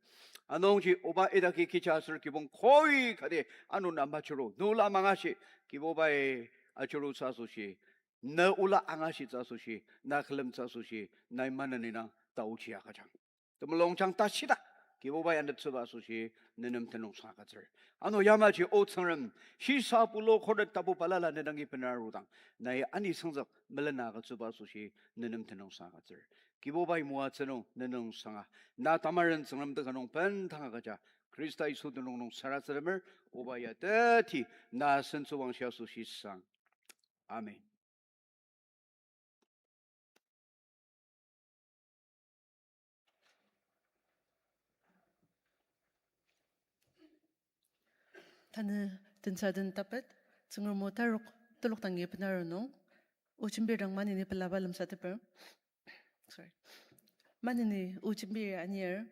Anungji oba idaki kecha aser kibong koi kati ano na majuru nula mangashi Kibubai ajurutsü asoshi, ne ola angashitsü asoshi, na külemtsü asoshi, nai maneni na taochi agüjang. Temulung jang tashidak, Kibubai aneptsüba asoshi, ne nem tenüngsang agütsür. Ano yamaji O Tsüngrem, shisa pulu khuret tapu balala ne dangi benarudang, nai ani süngzük melena agütsüba asoshi, ne nem tenüngsang agütsür. Kibubai moatsü nung ne nüngsanga, na tamaren Tsüngrem teka nung bendang agüja, Khrista Yisu tenüng nung sarasademer, oba ya teti, na sentsüwangshi asoshi sang. Amen. Tanü tensa den tapet, Tsüngrem o tarok telok dangi benarunung, o jembir dang maneni pelaba lemsateper. Sorry. Maneni o jembir anir,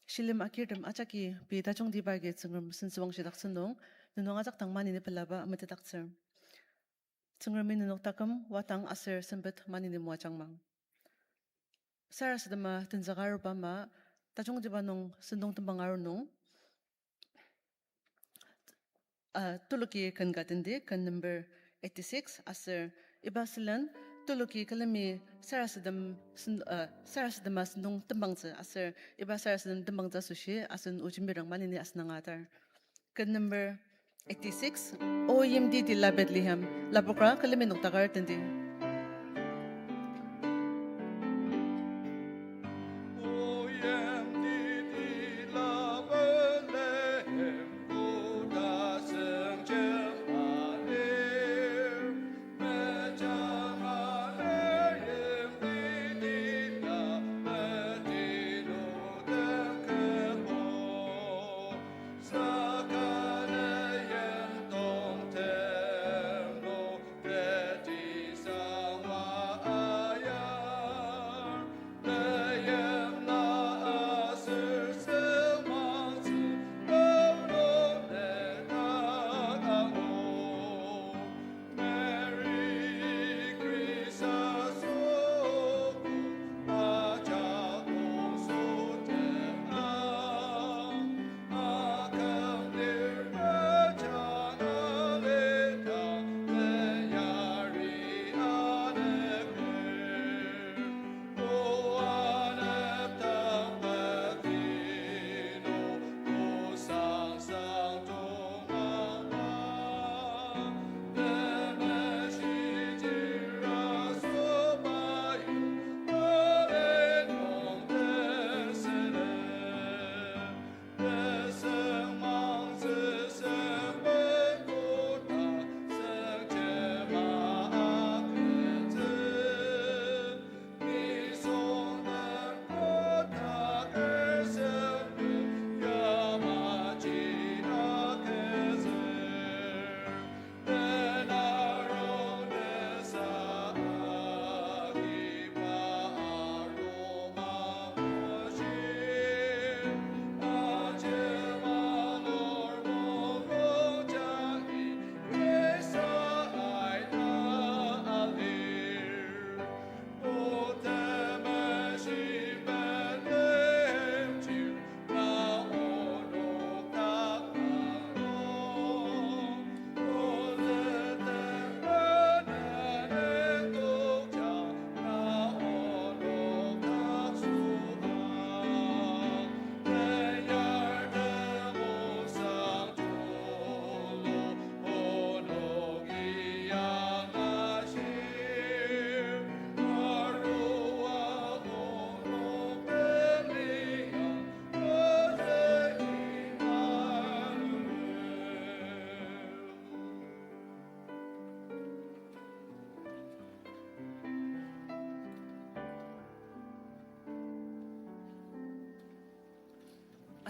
shilem agirtem ajaki pei tajungtiba agi Tsüngrem sentsüwangshidaktsü nung, nenok ajak dang maneni pelaba metetdaktsür. Tsüngremi nenok taküm, wadang aser sempet maneni moajangma. Sarasadema tenzüka aruba ama, tajungtiba nung sentong tembang arunung, ah, tuluki ken ka tendi, ken number eighty-six, aser iba sülen tuluki külemi sarasadem sen-, ah, sarasadema sentong tembangtsü, aser iba sarasadem tembangtsü asoshi asen o jembir dang maneni asenanga atar. Ken number eighty-six, O yimti tila Bethlehem, lapokra külemi noktakar tendi.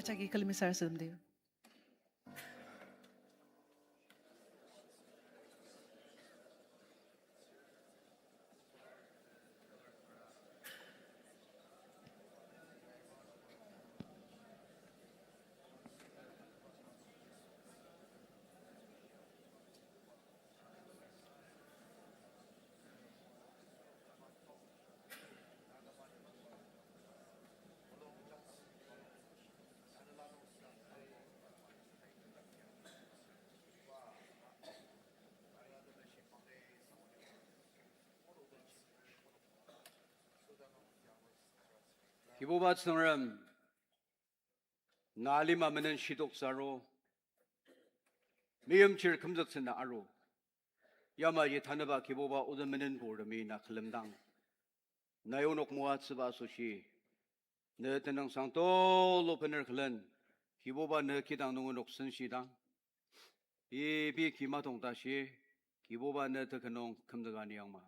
Ajaki külemi sarasademdi. Kibuba Tsüngrem, na alima menen shitoktsü aru, meimchir kümzüktsü na aru. Yamaji tanüba Kibuba ozü menen purtemi na külemdang, nai onok moatsüba asoshi, ne tenüngsang tulu bener külen, Kibuba ne kidang nung onok senshidang, ibi kima tong tashi, Kibuba ne teka nung kümzüka ni yangma.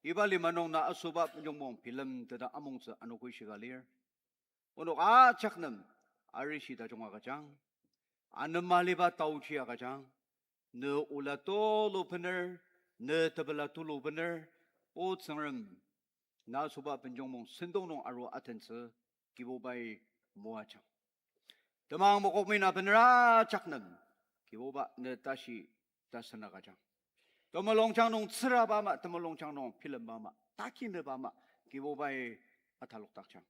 Iba lima nung na asoba benjongmong bilemteta amongtsü anogo ishika lir. Onok ajak nem arishi tajung agüjang, anema aliba taochi agüjang, ne ola tulu bener, ne tepela tulu bener, O Tsüngrem, na asoba benjongmong sentong nung aru atentsü, Kibubai moajang. Temang mokokmi na bener ajak nem, Kibuba ne tashi tasen agüjang. Temulungjang nung tsüraba ama, temulungjang nung bilemba ama, takineba ama, Kibubai atalokdakjang.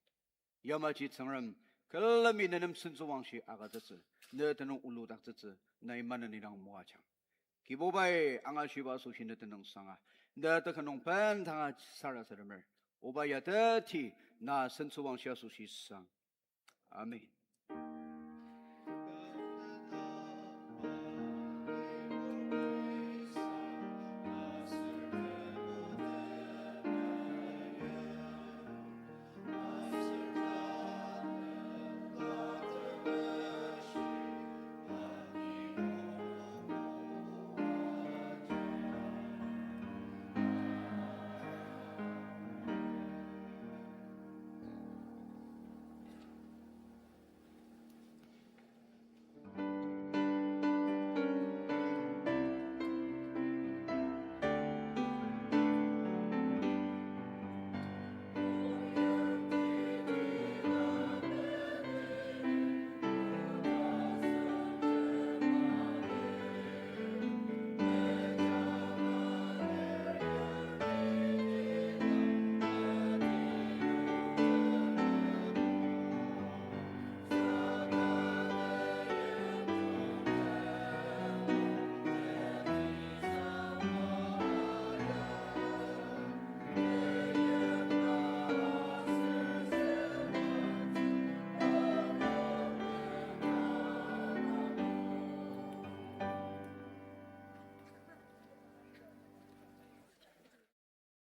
Yamaji Tsüngrem, külemi ne nem sentsüwangshi agütsütsü, ne tenüng uludaktsütsü, nai maneni dang moajang. Kibubai angashiba asoshi ne tenüngsanga, ne teka nung bendanga sarasademer. Oba ya teti na sentsüwangshi asoshi sang. Amen.